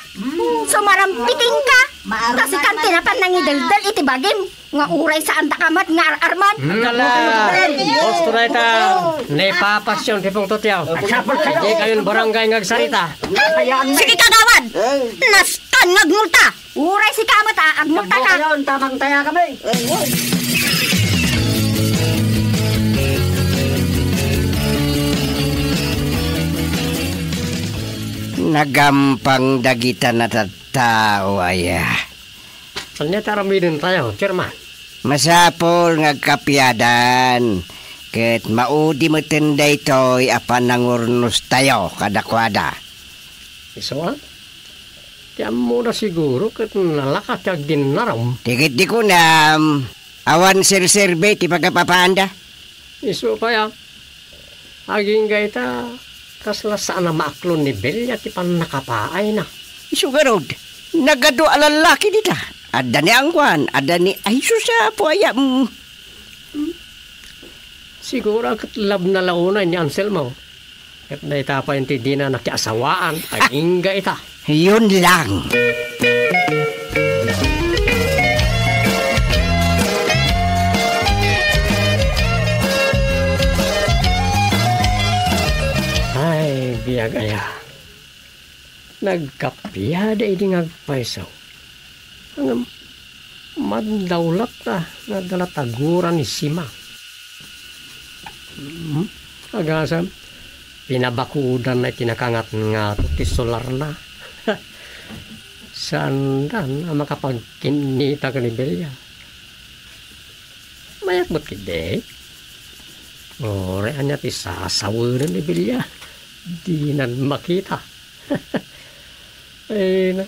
Sumarampiting ka! Ta sikan ti napan nangideldel iti bagim, nga uray saan da ka met nga ar-arman. Hmm. Kala, gusto na ita, naipapasyon ti pungtot yaw. Di kayon barangay nga agsarita. Sige, kagawad! Nastan nga agmulta! Uray sika met, ah, agmulta ka. Kayo, tamang taya kami. Nagampang dagita natattao aya. Ania ti aramiden tayo, Chairman? Masapul nga agkapiadan, ket maudi meten daytoy a panangurnos tayo kadakuada. Isu a? Ti ammona siguro ket nalaka ti agdinnaram. Ti ket di kunam, awan serserbi ti pagkapapaanda. Isu pay a, agingga ita, kasla saan a maaklon ni Belia ti pannakapaayna. Isu garud, nagadu a lallaki dita. Adda ni Angguan, adda ni, ay, sus, apo, aya, mm. Siguro ket labna la unay ni Anselmo. Ket dayta pay ti dina nakiasawaan, agingga ita. Yun lang. Ay, biag aya. Nagkapiada idi nga agpayso. Ngem, madawlat a nga adda la taguran ni Simang. Hmm? Agasam, pinabakudanna iti nakangatngato ti solarna. Saandan a makapagkinnita ken ni Belia. Mayak met ketdi. Uray ania ti sasawenen ni Belia, dinan makita. Ay, na.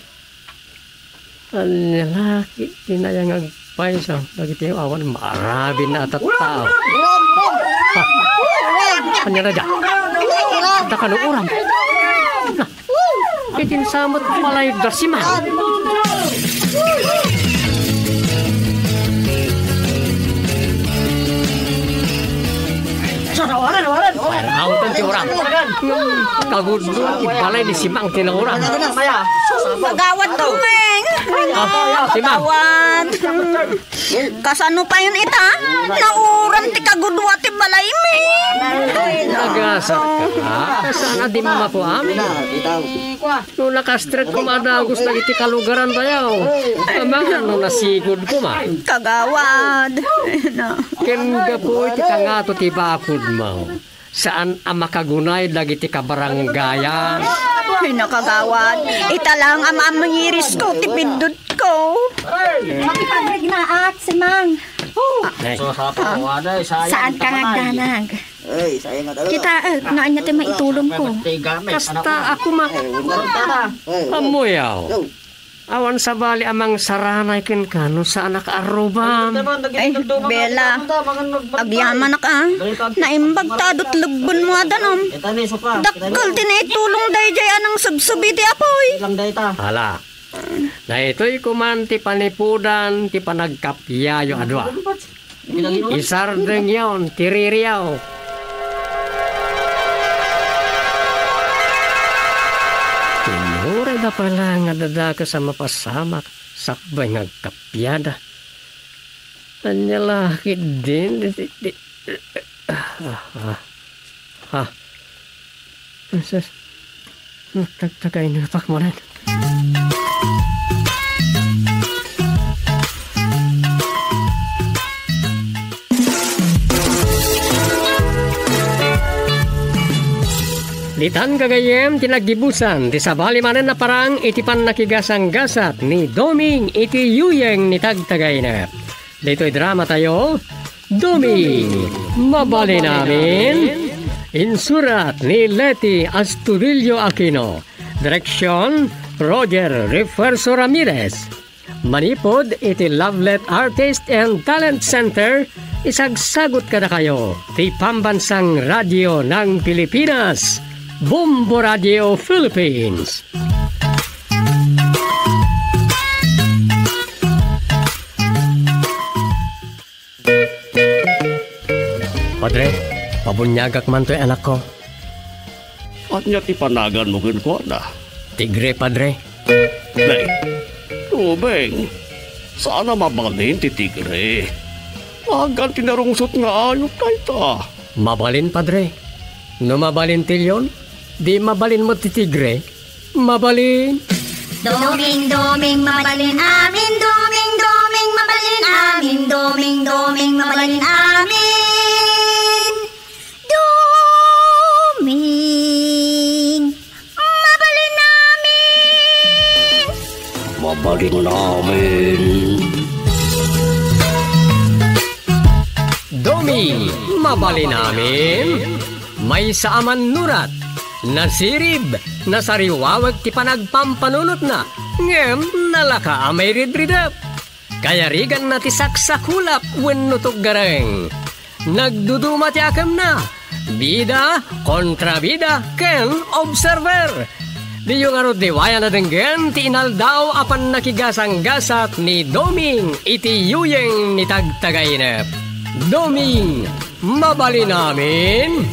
Ania la, ti nayang agpayso dagiti awan maarabin a tattao. Ha? Ania la dia? Adda kano uram. Na, itin sa met balay da Simang. Awanan, awanan. Awanan ti uram. Kagudlo ti balay ni Simang ti nauram. Kagawad, Tumeng. Ah, Simang. Kagawad. Kasano payen ita? Nauram ti kagudua ti balaymi. Nagasat ka. Saan a dimmapo amin? No nakastrek koma a dagus dagiti kalugaran tayo. Amangan no nasigud koma. Kagawad. Ken gapu iti kangato ti bakodmo, saan a makagunay dagiti kabarangayan. Ay, nakagawad. Ita lang a maamirisko ti piddutko. Makipagregnaak, Simang. Ay. Saan ka nga agdanag? Ay, sayang nga talaga. Kita, eh, nga anya ti maitulongko. Kasta ako ma-, Ay, wala. Ay. Ammoyaw. Yo. Awan sabali a mangsaranay kenka no saanak a arrubam. Ay, Bella, agyamanak a. Naimbag ta adut lebbenmo a danum. Dakkel ti naitulong daydiay a nangsubsub iti apuy. Hala, daytoy koman ti panipudan ti panagkapiayo a dua. Isardengyon ti ririyo. Tinurayda pay la nga dadakes a mapasamak sakbay nga agkappiada. Ania la ketdin, di, di, di, ah, ah, ah. Sus, nagtagtagaynapak manen. Ditan gagayyem ti naggibusan ti sabali manen a parang iti pannakigasanggasat ni Doming iti yuyeng ni Tagtagaynep. Ditoy drama tayo, Doming, mabalin amin. Insurat ni Leti Astudillo Aquino. Direksyon, Roger Refuerzo Ramirez. Manipud iti Lovelet Artist and Talent Center, isagsagut kadakayo ti Pambansang Radio ng Pilipinas, Bombo Radio Philippines. Padre, pabuniagak man toy anakko. Ania ti panaganmo kenkuana? Tigre, Padre. Nay, Rubeng, saan a mabalin ti tigre. Nagan ti narungsot nga ayup dayta. Mabalin, Padre. No mabalin ti leon, di mabalin met ti tigre. Mabalin. Doming, doming, mabalin amin. Doming, doming, mabalin amin. Doming, doming, mabalin amin. Doming, mabalin amin. Mabalin amin. Doming, mabalin amin. Maysa a mannurat, nasirib, nasariwawek ti panagpampanunotna, ngem nalaka a mairidridep. Kayariganna ti saksakulap wenno tuggareng. Nagduduma ti akemna. Bida, kontrabida, ken observer. Diyo ngarud liwayan a denggen ti inaldaw a pannakigasanggasat ni Doming iti yuyeng ni Tagtagainep. Doming, mabalin amin.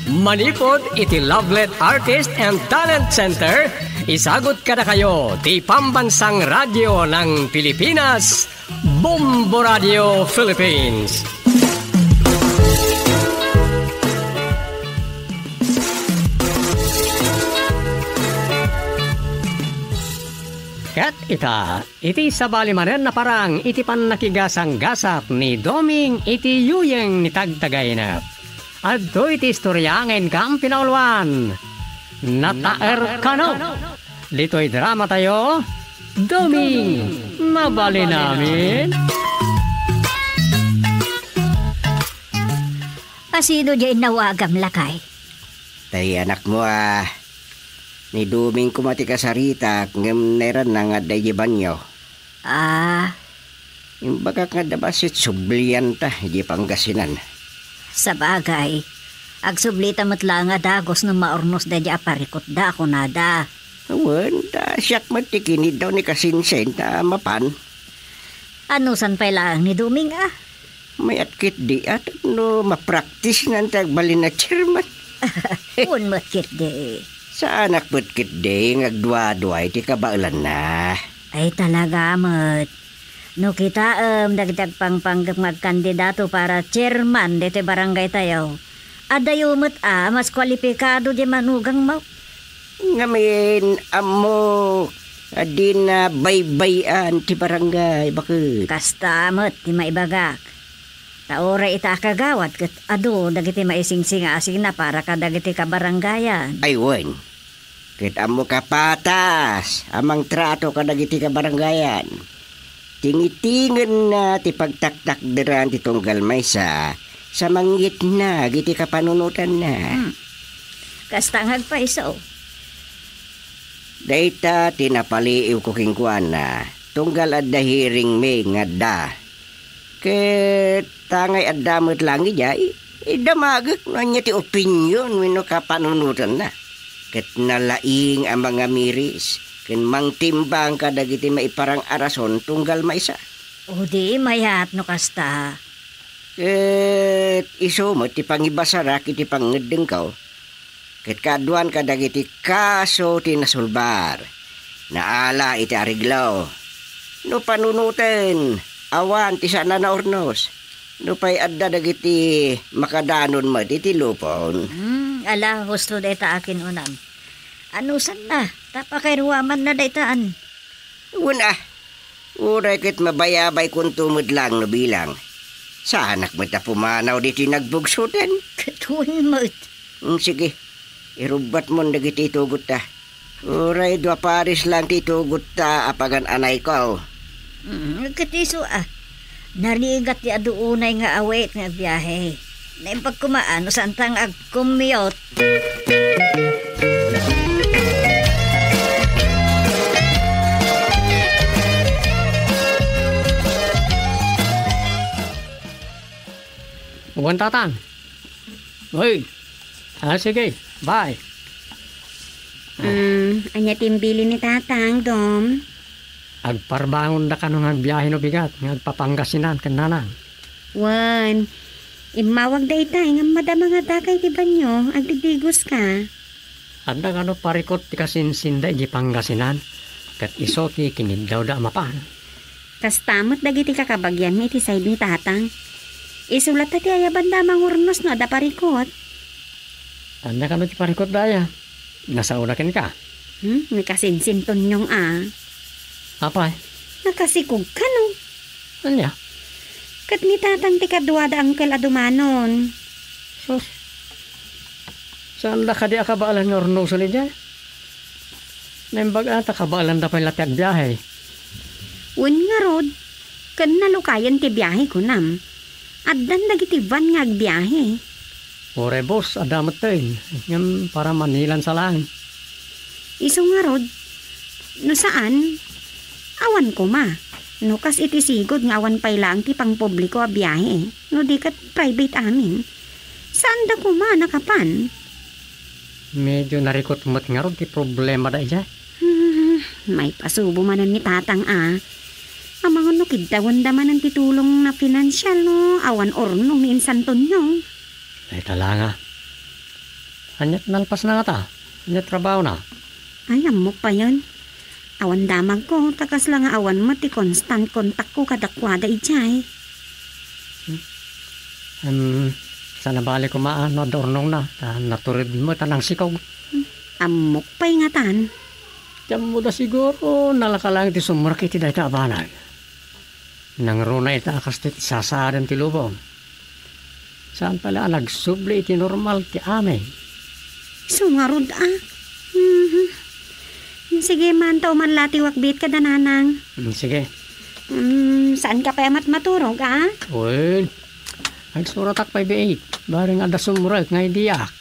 Manipud iti Lovelet Artist and Talent Center, isagut kadakayo ti Pambansang Radio ng Pilipinas, Bombo Radio Philippines. Ket ita, iti sabali manen a parang iti pannakigasanggasat ni Doming iti yuyeng ni Tagtagainep. Adtoy ti istoria nga inkam pinauluan. Nataer kano. Ditoy drama tayo, Doming, mabalin amin. Asino diay innawagam, lakay? Tay anakmo a. Ni Doming koma ti kasaritak, ngem nairannang nga adda idiay banio. Ah. Imbagak nga adda bassit sublianta idiay Pangasinan. Sabagay, agsublita met laeng a dagus no maurnos daydiay a parikutda, kunada. Wen, ta siak met ti kiniddaw ni Kasinsen ta mapan. Anusan pay laeng ni Doming a? Mayat ketdi a tapno mapraktisnan ti agbalin a chairman. Wen met ketdi. Saanak met ketdi nga agduadua iti kabaelanna. Ay, talaga met. No kitaem dagiti agpangpanggep nga agkandidato para chairman ditoy barangaytayo, adayo met a mas kualipikado diay manugangmo. Ngamin, ammok a dina baybay-an ti barangay, baket. Kasta met ti maibagak. Ta uray ita a kagawad ket adu dagiti maisingsingasingna para kadagiti kabarangayan. Ay, wen. Ket ammok a patas a mangtrato kadagiti kabarangayan. Tingitingenna ti pagtaktakderan ti tunggal maysa sa manggitnag iti kapanunotanna. Hmm. Kasta nga agpayso. Dayta ti napaliiwko kenkuana, tunggal adda hearing mi nga adda. Ket tangay adda met laeng idiay, idamagek no ania ti opinion wenno kapanunotanna. Ket nalaing a mangamiris ken mangtimbang kadagiti maiparang a rason tunggal maysa. O di mayat no kasta. Ket isu met ti pangibasarak iti pangngeddengko. Ket kaaduan kadagiti kaso ti nasulbar. Naala iti areglo. No panunoten, awan ti saan a naurnos. Nupay adda dagiti makadanon met iti lupon. Hmm, ala, husto dayta a kinunam. Anusanna, ta pakairuamanna dayta, an? Wen a, uray ket mabayabaykonto met laeng no bilang. Saanak met a pumanaw ditoy nagbugsoten. Ket wen met. Mm, sige, irubbatmon dagiti itugutta. Uray dua pares laeng ti itugutta a pagan-anayko. Mm, ket isu a, narigat ti adu unay nga awit nga agbiahe. Naimbag koma a no saanta nga agcommute. Wen, Tatang. Uy. Ah, sige. Bye. Mm, ania ti imbilin ni Tatang, Dom? Agparbangonda kano nga agbiahe no bigat nga agpa-Pangasinan ken Nanang. Wen, immawagda itay ngem madama nga dakay ti banio, agdidigos ka. Adda kano parikot ti kasinsinda iti Pangasinan, ket isu ti kiniddawda a mapan. Kasta met dagiti kakabagianmi iti side ni Tatang. Isu latta ti ayabanda a mangurnos no adda parikot. Adda kano ti parikot daya? Nasaona kenka? Hmm, ni kasinsin Tonyong a. Apay? Nakasikog kano? Ania? Ket ni Tatang ti kaduada angkel a dumanon. Sus. Saanda kadi a kabaelan nga urnosen idiay? Naimbag a ta kabaelanda pay la ti agbiahe. Wen ngarud, ken nalukayen ti biahe, kunam. Addan dagiti van nga agbiahe. Uray, boss, adda metten. Ngem para Manilan sa laeng. Isu ngarud, no saan, awan koma. No kas iti sigud nga awan pay laeng ti pangpubliko a biahe, no di ket private amin. Saanda koma nakapan? Medyo narikot met ngarud ti problemada idiay. Hmm, maipasubo manen ni Tatang a. Amangan no kiddawenda manen ti tulong na pinansial no awan urnong ni Insan Tonyo. Ay, talanga. Aniat nalpasna ngata? Aniat trabahona? Ay, ammok payen. Awan damagko, ta kasla nga awan met ti constant contactko kadakuada idiay. Hmm. Em, sana bale koma no adda urnongna, ta natured met a nangsikog. Hmm. Ammok pay ngatan. Ti ammoda siguro, nalaka laeng ti sumrek iti dayta a banag. Nangruna ita a kastoy ti sasaaden ti lubong. Saan pay la a nagsubli iti normal ti amin. Isu ngarud a. Mhm. Sige, maantaw man la ti wakbit kada nanang. Mm, sige. Mm, saanka pay a matmaturog, a? Wen, agsuratak pay biit. Bareng adda sumrek nga idiak.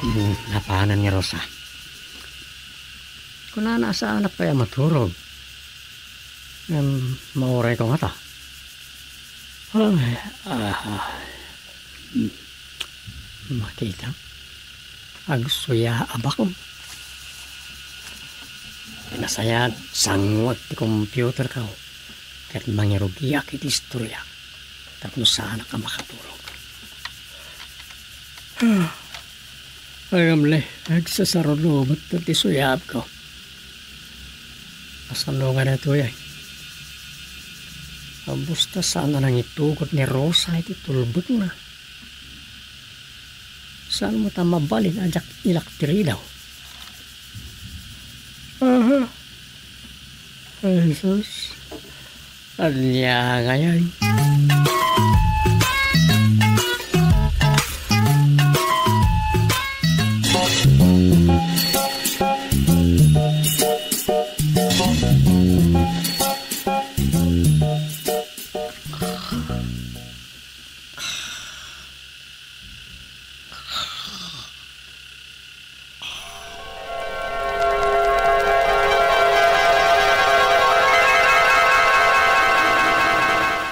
Hmm, napanan ni Rosa. Kunana a saanak pay a maturog. Ngem maurayko ngata. Ay, ah, hmm. Makita. Agsuyaabak. Nasayaat, sanguek ti computerko. Ket mangirugiak iti istorya. Tapno saanak a makaturog. Ah, agamle, agsasaruno met ti suyabko. Kasano nga daytoy, ay? Basta saan a nangitugot ni Rosa iti tulbekna. Saan met a mabalin a diak ilak ti ridaw? Aha. Ay, sus. Ania ngay-an?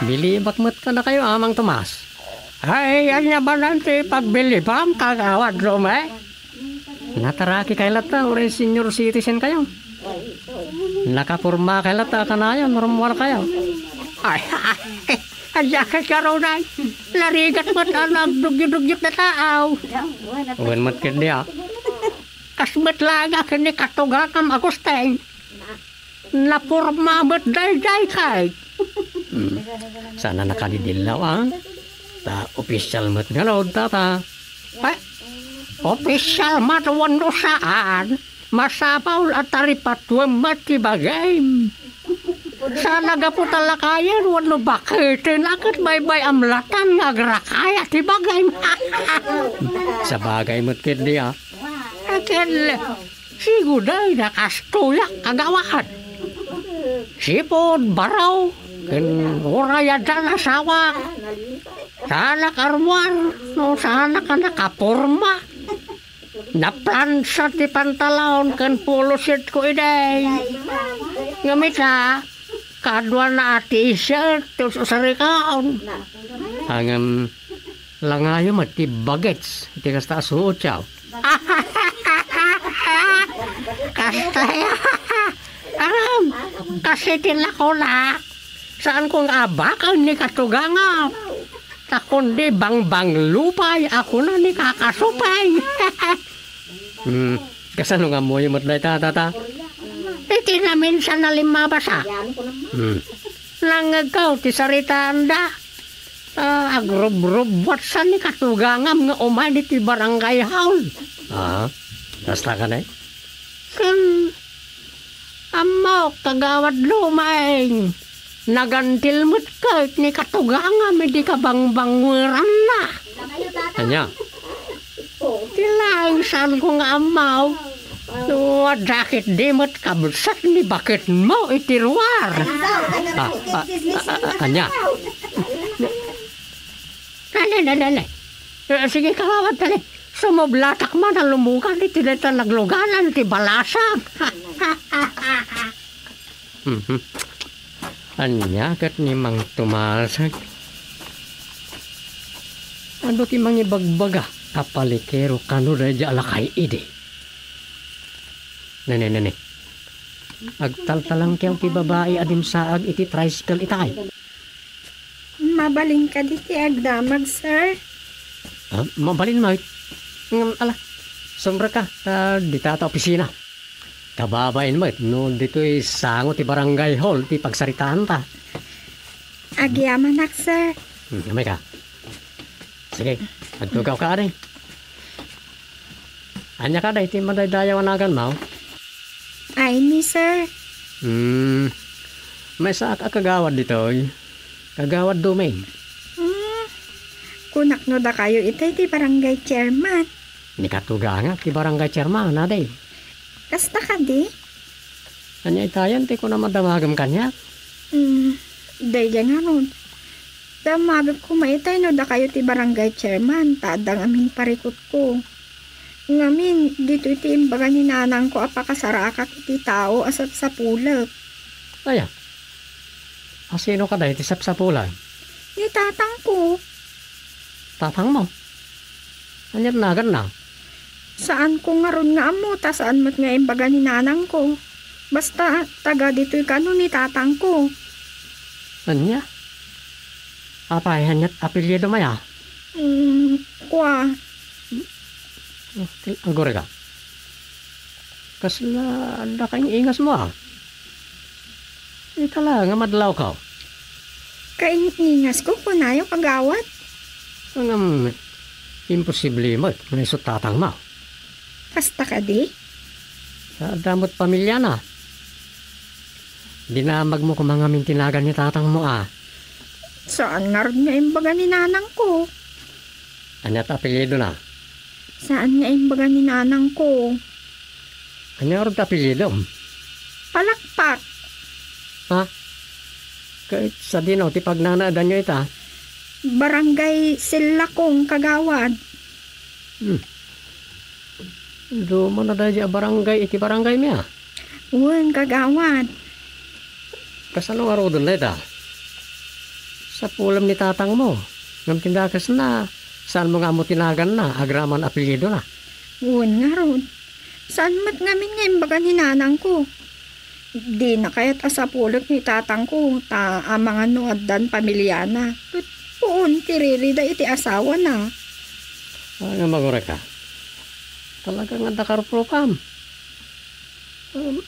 Bilibak met kadakayo, Amang Tomas. Ay, ania manen ti pagbilibam, Kagawad Rome? Nataraki kay latta, uray senior citizen kayo. Nakaporma kay latta, kanayon, rummuar kayo. Ay, ay, ay, ket karunan, narigat met a nagdugyo-dugyo ti tao. Wen met ken dia. Kas met laeng a ken ni Katugatam Agustin. Naporma met daydiay kay. Hmm. Saan a nakadidillaw, a? Ta opisyal met nga laud, tata. Ay, opisyal met wenno saan, masapul a taripatuem met ti bagim. Saan a gapu ta lakayen wenno baketen a ket baybay-am latan nga agrakaya ti bagim. Sabagay met ketdi, a. Ket, sigudayda kastoyak, Kagawad. Sipud baro, Ken uray addan asawak, saanak armuar, no saanak a nakaporma. Naplansa ti pantalon ken polo shirt ko idi. Ngem ita, kaduana a t-shirt, tus-, usarikaon. Ngem langayo met ti bagets, iti kasta a suot, siaw. Kasta, aram, kasi ti nakunak, saan ko nga abaken ni katugangam. Ta kundi bangbanglo pay a kuna ni kakasupay. Hmm, kasano nga ammoyo met dayta, tata? Iti naminsan a limmabasa. Hmm. Nangngegko ti saritaanda. Ta agrubrubbuatsan ni katugangam nga umay ditoy barangay hall. Ah, kasta kadi? Ken ammok, kagawad Lumeng, nagantil met ket ni katugangam idi kabangbangweranna. Ania? Ti laeng saan ko nga ammo. No, adda ketdi met kabsat ni baketmo iti ruar. Ah, ah, ah, ah, ania? Dali, dali, dali. Eh, sige, kagawad, dali. Sumublatak man a lumugan iti dayta nagluganan ti balasang. Mhm. Ania ket ni Mang Tumalsag? Adu ti mangibagbaga a palikero kano daydiay a lakay idi? Nene, nene. Agtaltalangkew ti babai a dimsaag iti tricycle itay. Mabalin kadi ti agdamag, sir? Ah, mabalin met. Ngem, ala, sumrek ka, ta dita ta opisina. Kababain met no ditoy sango ti barangay hall ti pagsaritaanta. Agyamanak, sir. Hmm, umay ka. Sige, agtugaw ka, ari. Ania kadi ti madaydayaw a naganmo? Ay, ni, sir. Hmm, maysaak a kagawad ditoy. Kagawad Dumeng. Hmm, kunak no dakayo itay ti barangay chairman. Ni katugangak ti barangay chairman, adi. Kasta kadi? Ania itayen ti kunam a damagem kaniak? Hmm, daydiay ngarud. Damagek koma itay no dakayo ti barangay chairman, ta adda ngamin parikutko. Ngamin, ditoy ti imbaga ni nanangko a pakasaraakak iti tao a sapsapulek. Aya? A sino kadi ti sapsapulek? Ni tatangko. Tatangmo? Ania ti naganna? Saanko ngarud nga ammo, ta saan met nga imbaga ni nanangko. Basta, taga ditoy kano ni tatangko. Ania? Apay, ania ti apelyido, maya? Mm, kua. Aguray ka. Kasla adda kaing-ingasmo, a? Ita la nga madlawko. Kaing-ingasko, kunayo, kagawad? Ngem, imposible met nga isu ti tatangmo. Kasta kadi? Adda met pamiliana. Dinamagmo koma ngamin ti nagan ni tatangmo, a? Saan ngarud nga imbaga ni nanangko. Ania ti apelyidona? Saan nga imbaga ni nanangko. Ania ngarud ti apelyidom? Palakpak. Ha? Ket sadino ti pagnanaedanyo ita? Barangay Sillakong, kagawad. Hmm. Dumana daydiay a barangay iti barangaymi, a? Wen, kagawad. Kasano ngaruden dayta? Sapulem ni tatangmo. Ngem ti dakesna, saanmo nga ammo ti naganna, agraman apelyidona. Wen ngarud. Saan met ngamin nga imbaga ni nanangko. Dina kayat a sapulek ni tatangko, ta amangan no addan pamiliana. Ket poon ti ririda iti asawana. Ay, nga maguray ka. Talaga nga adda karuprukam. Um,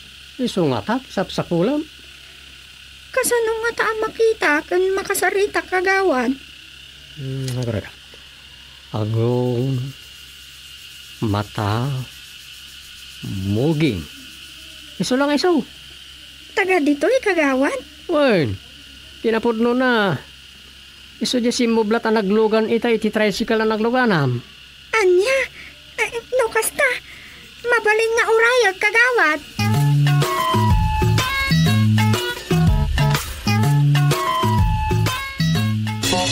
isu ngata ti sapsapulem. Kasano ngata a makita ken makasarita, kagawad? Hmm, aguray ka. Agong, mata, muging. Isu lang isu. Taga ditoy, kagawad? Wen, kinapudnona. Isu diay simmublat a naglugan ita iti tricycle a nagluganam. Ania? Eh, no kasta, mabalin nga urayek, kagawad. Ina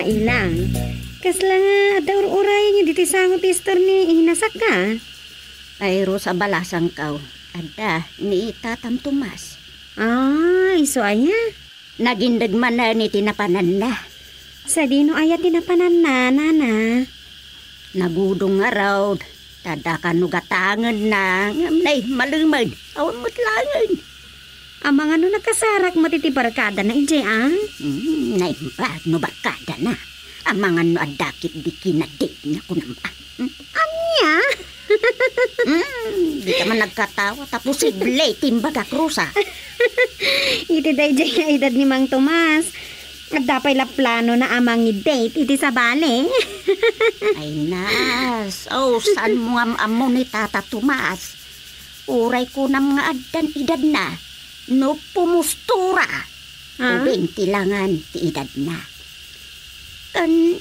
Ilang, kasla nga adda ur-urayan diti sango ti istor ni Inasaka? Ay, Rosa, balasangko. Adda, ni Tatam Tomas. Ah, isu aya? Nagindeg manen iti napananna. Sadino aya ti napananna, nana? Nagudong ngarud, ta adda kano gatangenna, ngem naimalemed, awan met laeng. Amangan no nakasarak met iti barkadana idiay, a? Hmm, naimbag no barkadana. Amangan no adda ketdi kinadate nga kunam, a? Hmm? Ania? Hmm, dika man nagkatawa, ta posible ti imbagak, Rosa. Iti daydiay nga edad ni Mang Tomas, adda pay la planona a mangi-date iti sabali. Ay, nas. Oh, saanmo nga am-ammo ni Tata Tomas? Uray kunam nga addan edadna, no pumustura, ah? Ubing ti langan ti edadna. Ken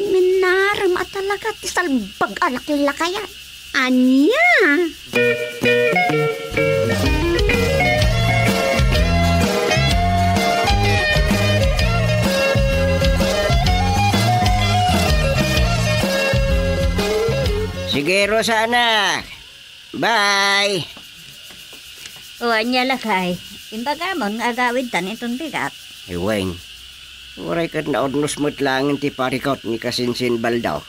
minarem a talaga ti salbag a laklakayan. Ania? Sige, Rosana. Bye! O, ania, lakay? Imbagamon nga agawidtan iton bigat? Ay, wen. Uray ket naurnos met laengen ti parikut ni Kasinsin Baldo.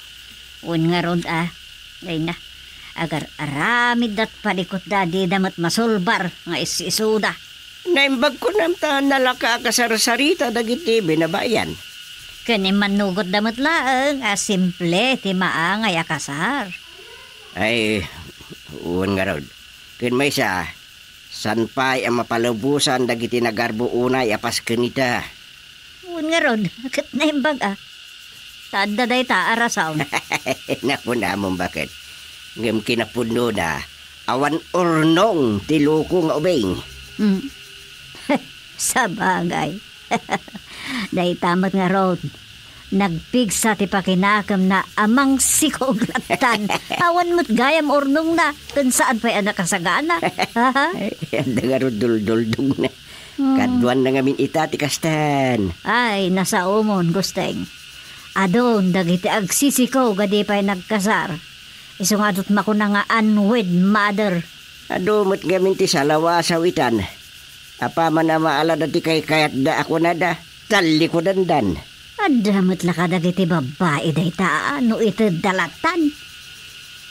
Wen ngarud, a. Dayna, agar-aramidda ti parikutda, dida met masulbar nga is-isuda. Naimbag kunam ta nalaka a kasarsarita dagiti binabayan. Ken immannugotda met laeng a simple ti maangay a kasar. Ay, wen ngarud. Ken maysa, saan pay a mapalubosan dagiti nagarbo unay a pasken ita? Wen ngarud, ket naimbag a. Ta adda dayta a rason. Nakunamon baket. Ngem kinapudnona, awan urnong ti loko nga ubing. Hmm. Sabagay. Dayta met ngarud, nagpigsa ti pakinakemna a mangsikog lattan. Awan met gayam urnongna, ken saan pay a nakasagana. Ay, adda ngarud dulduldongna. Hmm. Kaduanna ngamin ita ti kastan. Ay, nasaomon, Gusteng. Adun dagiti agsisikog a di pay nagkasar. Isu nga adut makuna nga unwed mother. Adu met ngamin ti salawasaw itan. Apaman a maalada ti kaykayatda a kunada, tallikudandan. Adda met la kadagiti babbai dayta a no itedda lattan.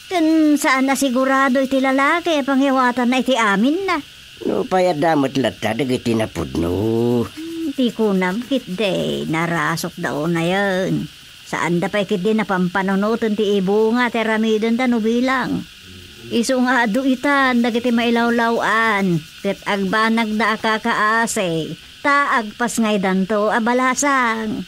Ken saan a sigurado iti lalaki a pangiwatanna iti aminna. Nupay adda met latta dagiti napudno. Hmm, ti kunam ketdi, narasukda unayen. Saanda pay ketdi napampanunoten ti ibunga ti aramidenda no bilang. Isu nga adu itan dagiti mailawlaw-an, ket agbanagda a kakaasi, ta agpasngaydanto a balasang.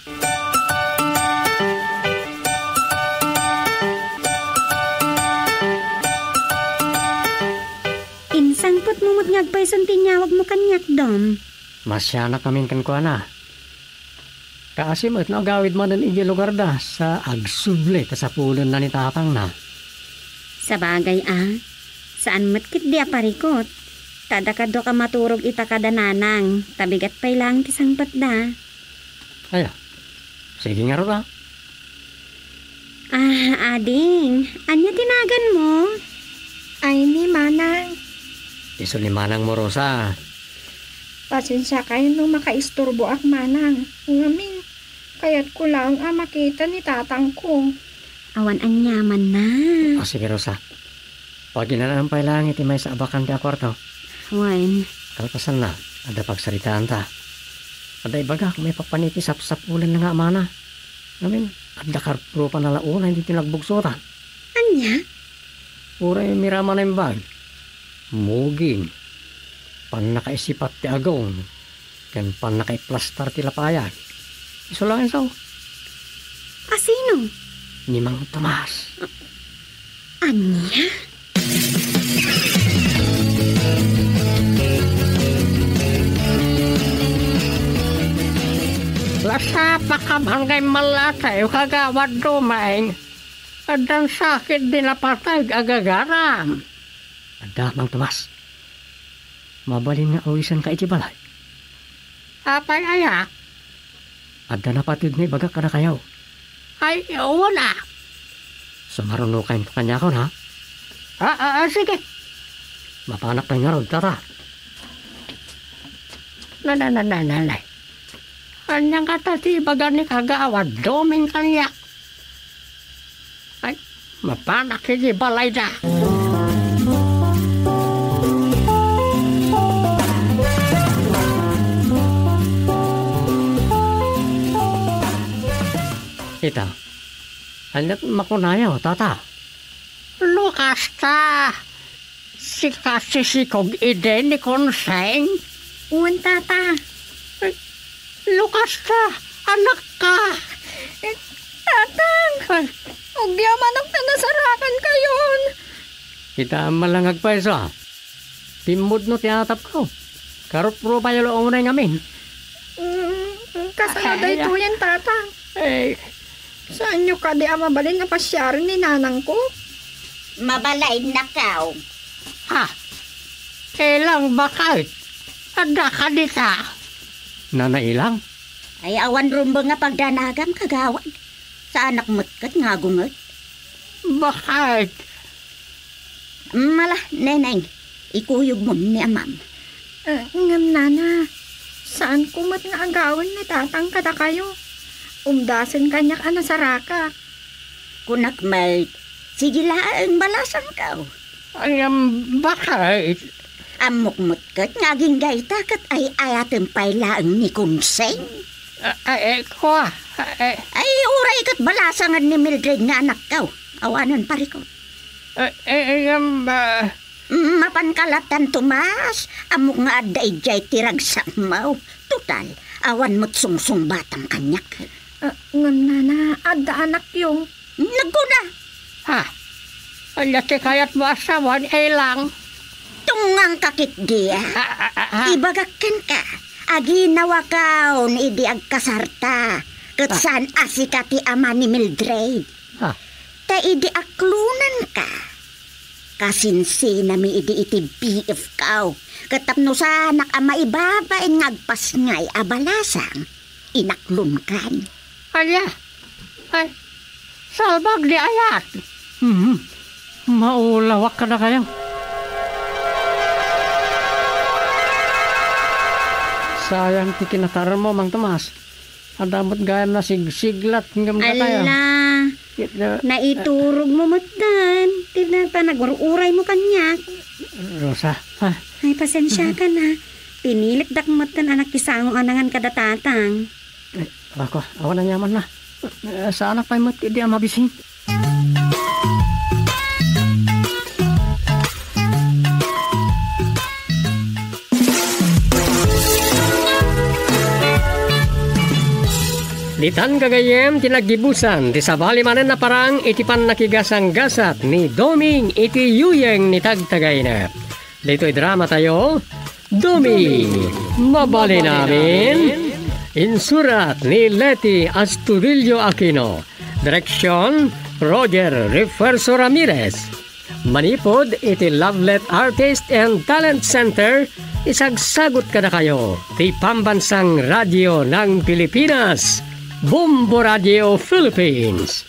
Insangpetmo met nga agpayson ti inyawagmo kaniak, Dom. Masianakamin kenkuana. Kaasi met no agawid manen idiay lugarda sa agsubli ta sapulenna ni tatangna. Sabagay a, saan met ketdi a parikut. Ta adda kaduak a maturog ita kada nanang, ta bigat pay laeng ti sangpetda. Aya, sige ngarud a. Ah, ading, ania ti naganmo? Ay, ni manang. Isu ni manangmo, Rosa. Pasensiakay no makaisturboak, manang. Ngamin, kayatko laeng a makita ni tatangko. Awan aniamanna. Ah, sige, Rosa. Paginanaem pay laeng iti maysa a bakante a kuarto. Wen. Kalpasanna, adda pagsaritaanta. Adda ibagak maipapan iti sapsapulanna nga amana. Ngamin, adda karpropana la unay ditoy nagbugsotan. Ania? Uray miraman a imbag. Muging. Pannakaisipat ti agong. Ken pannakaiplastar ti lapayan. Isu laeng isu. A sino? Ni Mang Tomas. Ania? Lasapaka man ngay malakayo, Kagawad Dumeng. Addan sakit di napateg a gagaram. Adda, Mang Tomas. Mabalin nga awisenka iti balay. Apay aya? Adda napateg nga ibagak kadakayo. Ay, wen a. Sumarunokayo kaniak, ha? Ah, ah, ah, sige. Mapanak pay ngarud, tata. Na, na, na, na, na, na. Ania ngata ti ibaga ni Kagawad Doming kaniak? Ay, mapanak iti balayda. Ita, ania ti makunayo, tata? Lukas ta. Sika ti sikog idi ni Konseng? Wen, tata. Lukas ta, anakka. Eh, tatang! Ay. Agyamanak ta nasarakankayon. Ita, malangag pay sa. Pimmudno ti atapko. Karuprupayo la unay ngamin. Mm, kasano Ay, daytoyen, tatang? Eh. Saanyo kadi a mabalin a pasiaren ni nanangko? Mabalainnak. Ha? Ilang baket? Adda ka dita? Nana Ilang? Ay, awan rumbeng nga pagdanagam, kagawad. Saanak met ket nga agunget. Baket? Mala, Neneng, ikuyogmon ni amam. Eh, ngem nana, saanko met nga agawen ni tatang kadakayo. Umdasen kaniak a nasarakak. Kunak met, sige laeng balasangko. Ngem baket? Ammok met ket nga agingga ita ket ay-ayatem pay laeng ni Konseng. Ah, eh, kua, eh. Ay, uray ket balasangen ni Mildred nga anakko. Awanen parikut. Eh, eh, ngem, ah, Mm, mapanka lattan, Tomas. Ammok nga adda idiay ti ragsakmo. Total, awan met sungsungbatam kaniak. Ah, ngem nana, adda anakyo. Nagkuna. Ha? Ania ti kayatmo a sawen, Ilang? Tungngangka ketdi, a. Ah, ah, ah, ah. Ibagak kenka, aginawakon idi agkasarta. Ket Ah. saan a sika ti ama ni Mildred. Ah. Ta idi aklonanka, kasinsinami idi iti B F ko, ket tapno saanak a maibabain nga agpasngay a balasang, inaklonkan. Ania? Ay, salbag di ayat. Hmm, maulawak kadakayo. Sayang ti kinatarmo, Mang Tomas. Adda met gayam nasigsiglat ngem datayo. Ala, It, uh, naiturogmo metten. Ti na-, ta nagwar-uraymo kaniak. Rosa, ha? Ay, pasensiakan, ha. Pinilikdak metten a nakisango a nangan kada tatang. Eh, ako, awan aniamanna. Eh, saanak pay met idi a mabisin. Ditan gagayyem ti naggibusan ti sabali manen a parang iti pannakigasanggasat ni Doming iti yuyeng ni Tagtagayna. Ditoy dramatayo, Doming, Mabalin Amin. Insurat ni Leti Astudillo Aquino. Direksyon, Roger Refuerzo Ramirez. Manipud iti Lovelet Artist and Talent Center, isagsagut kadakayo ti Pambansang Radio ng Pilipinas, Bombo Radio Philippines.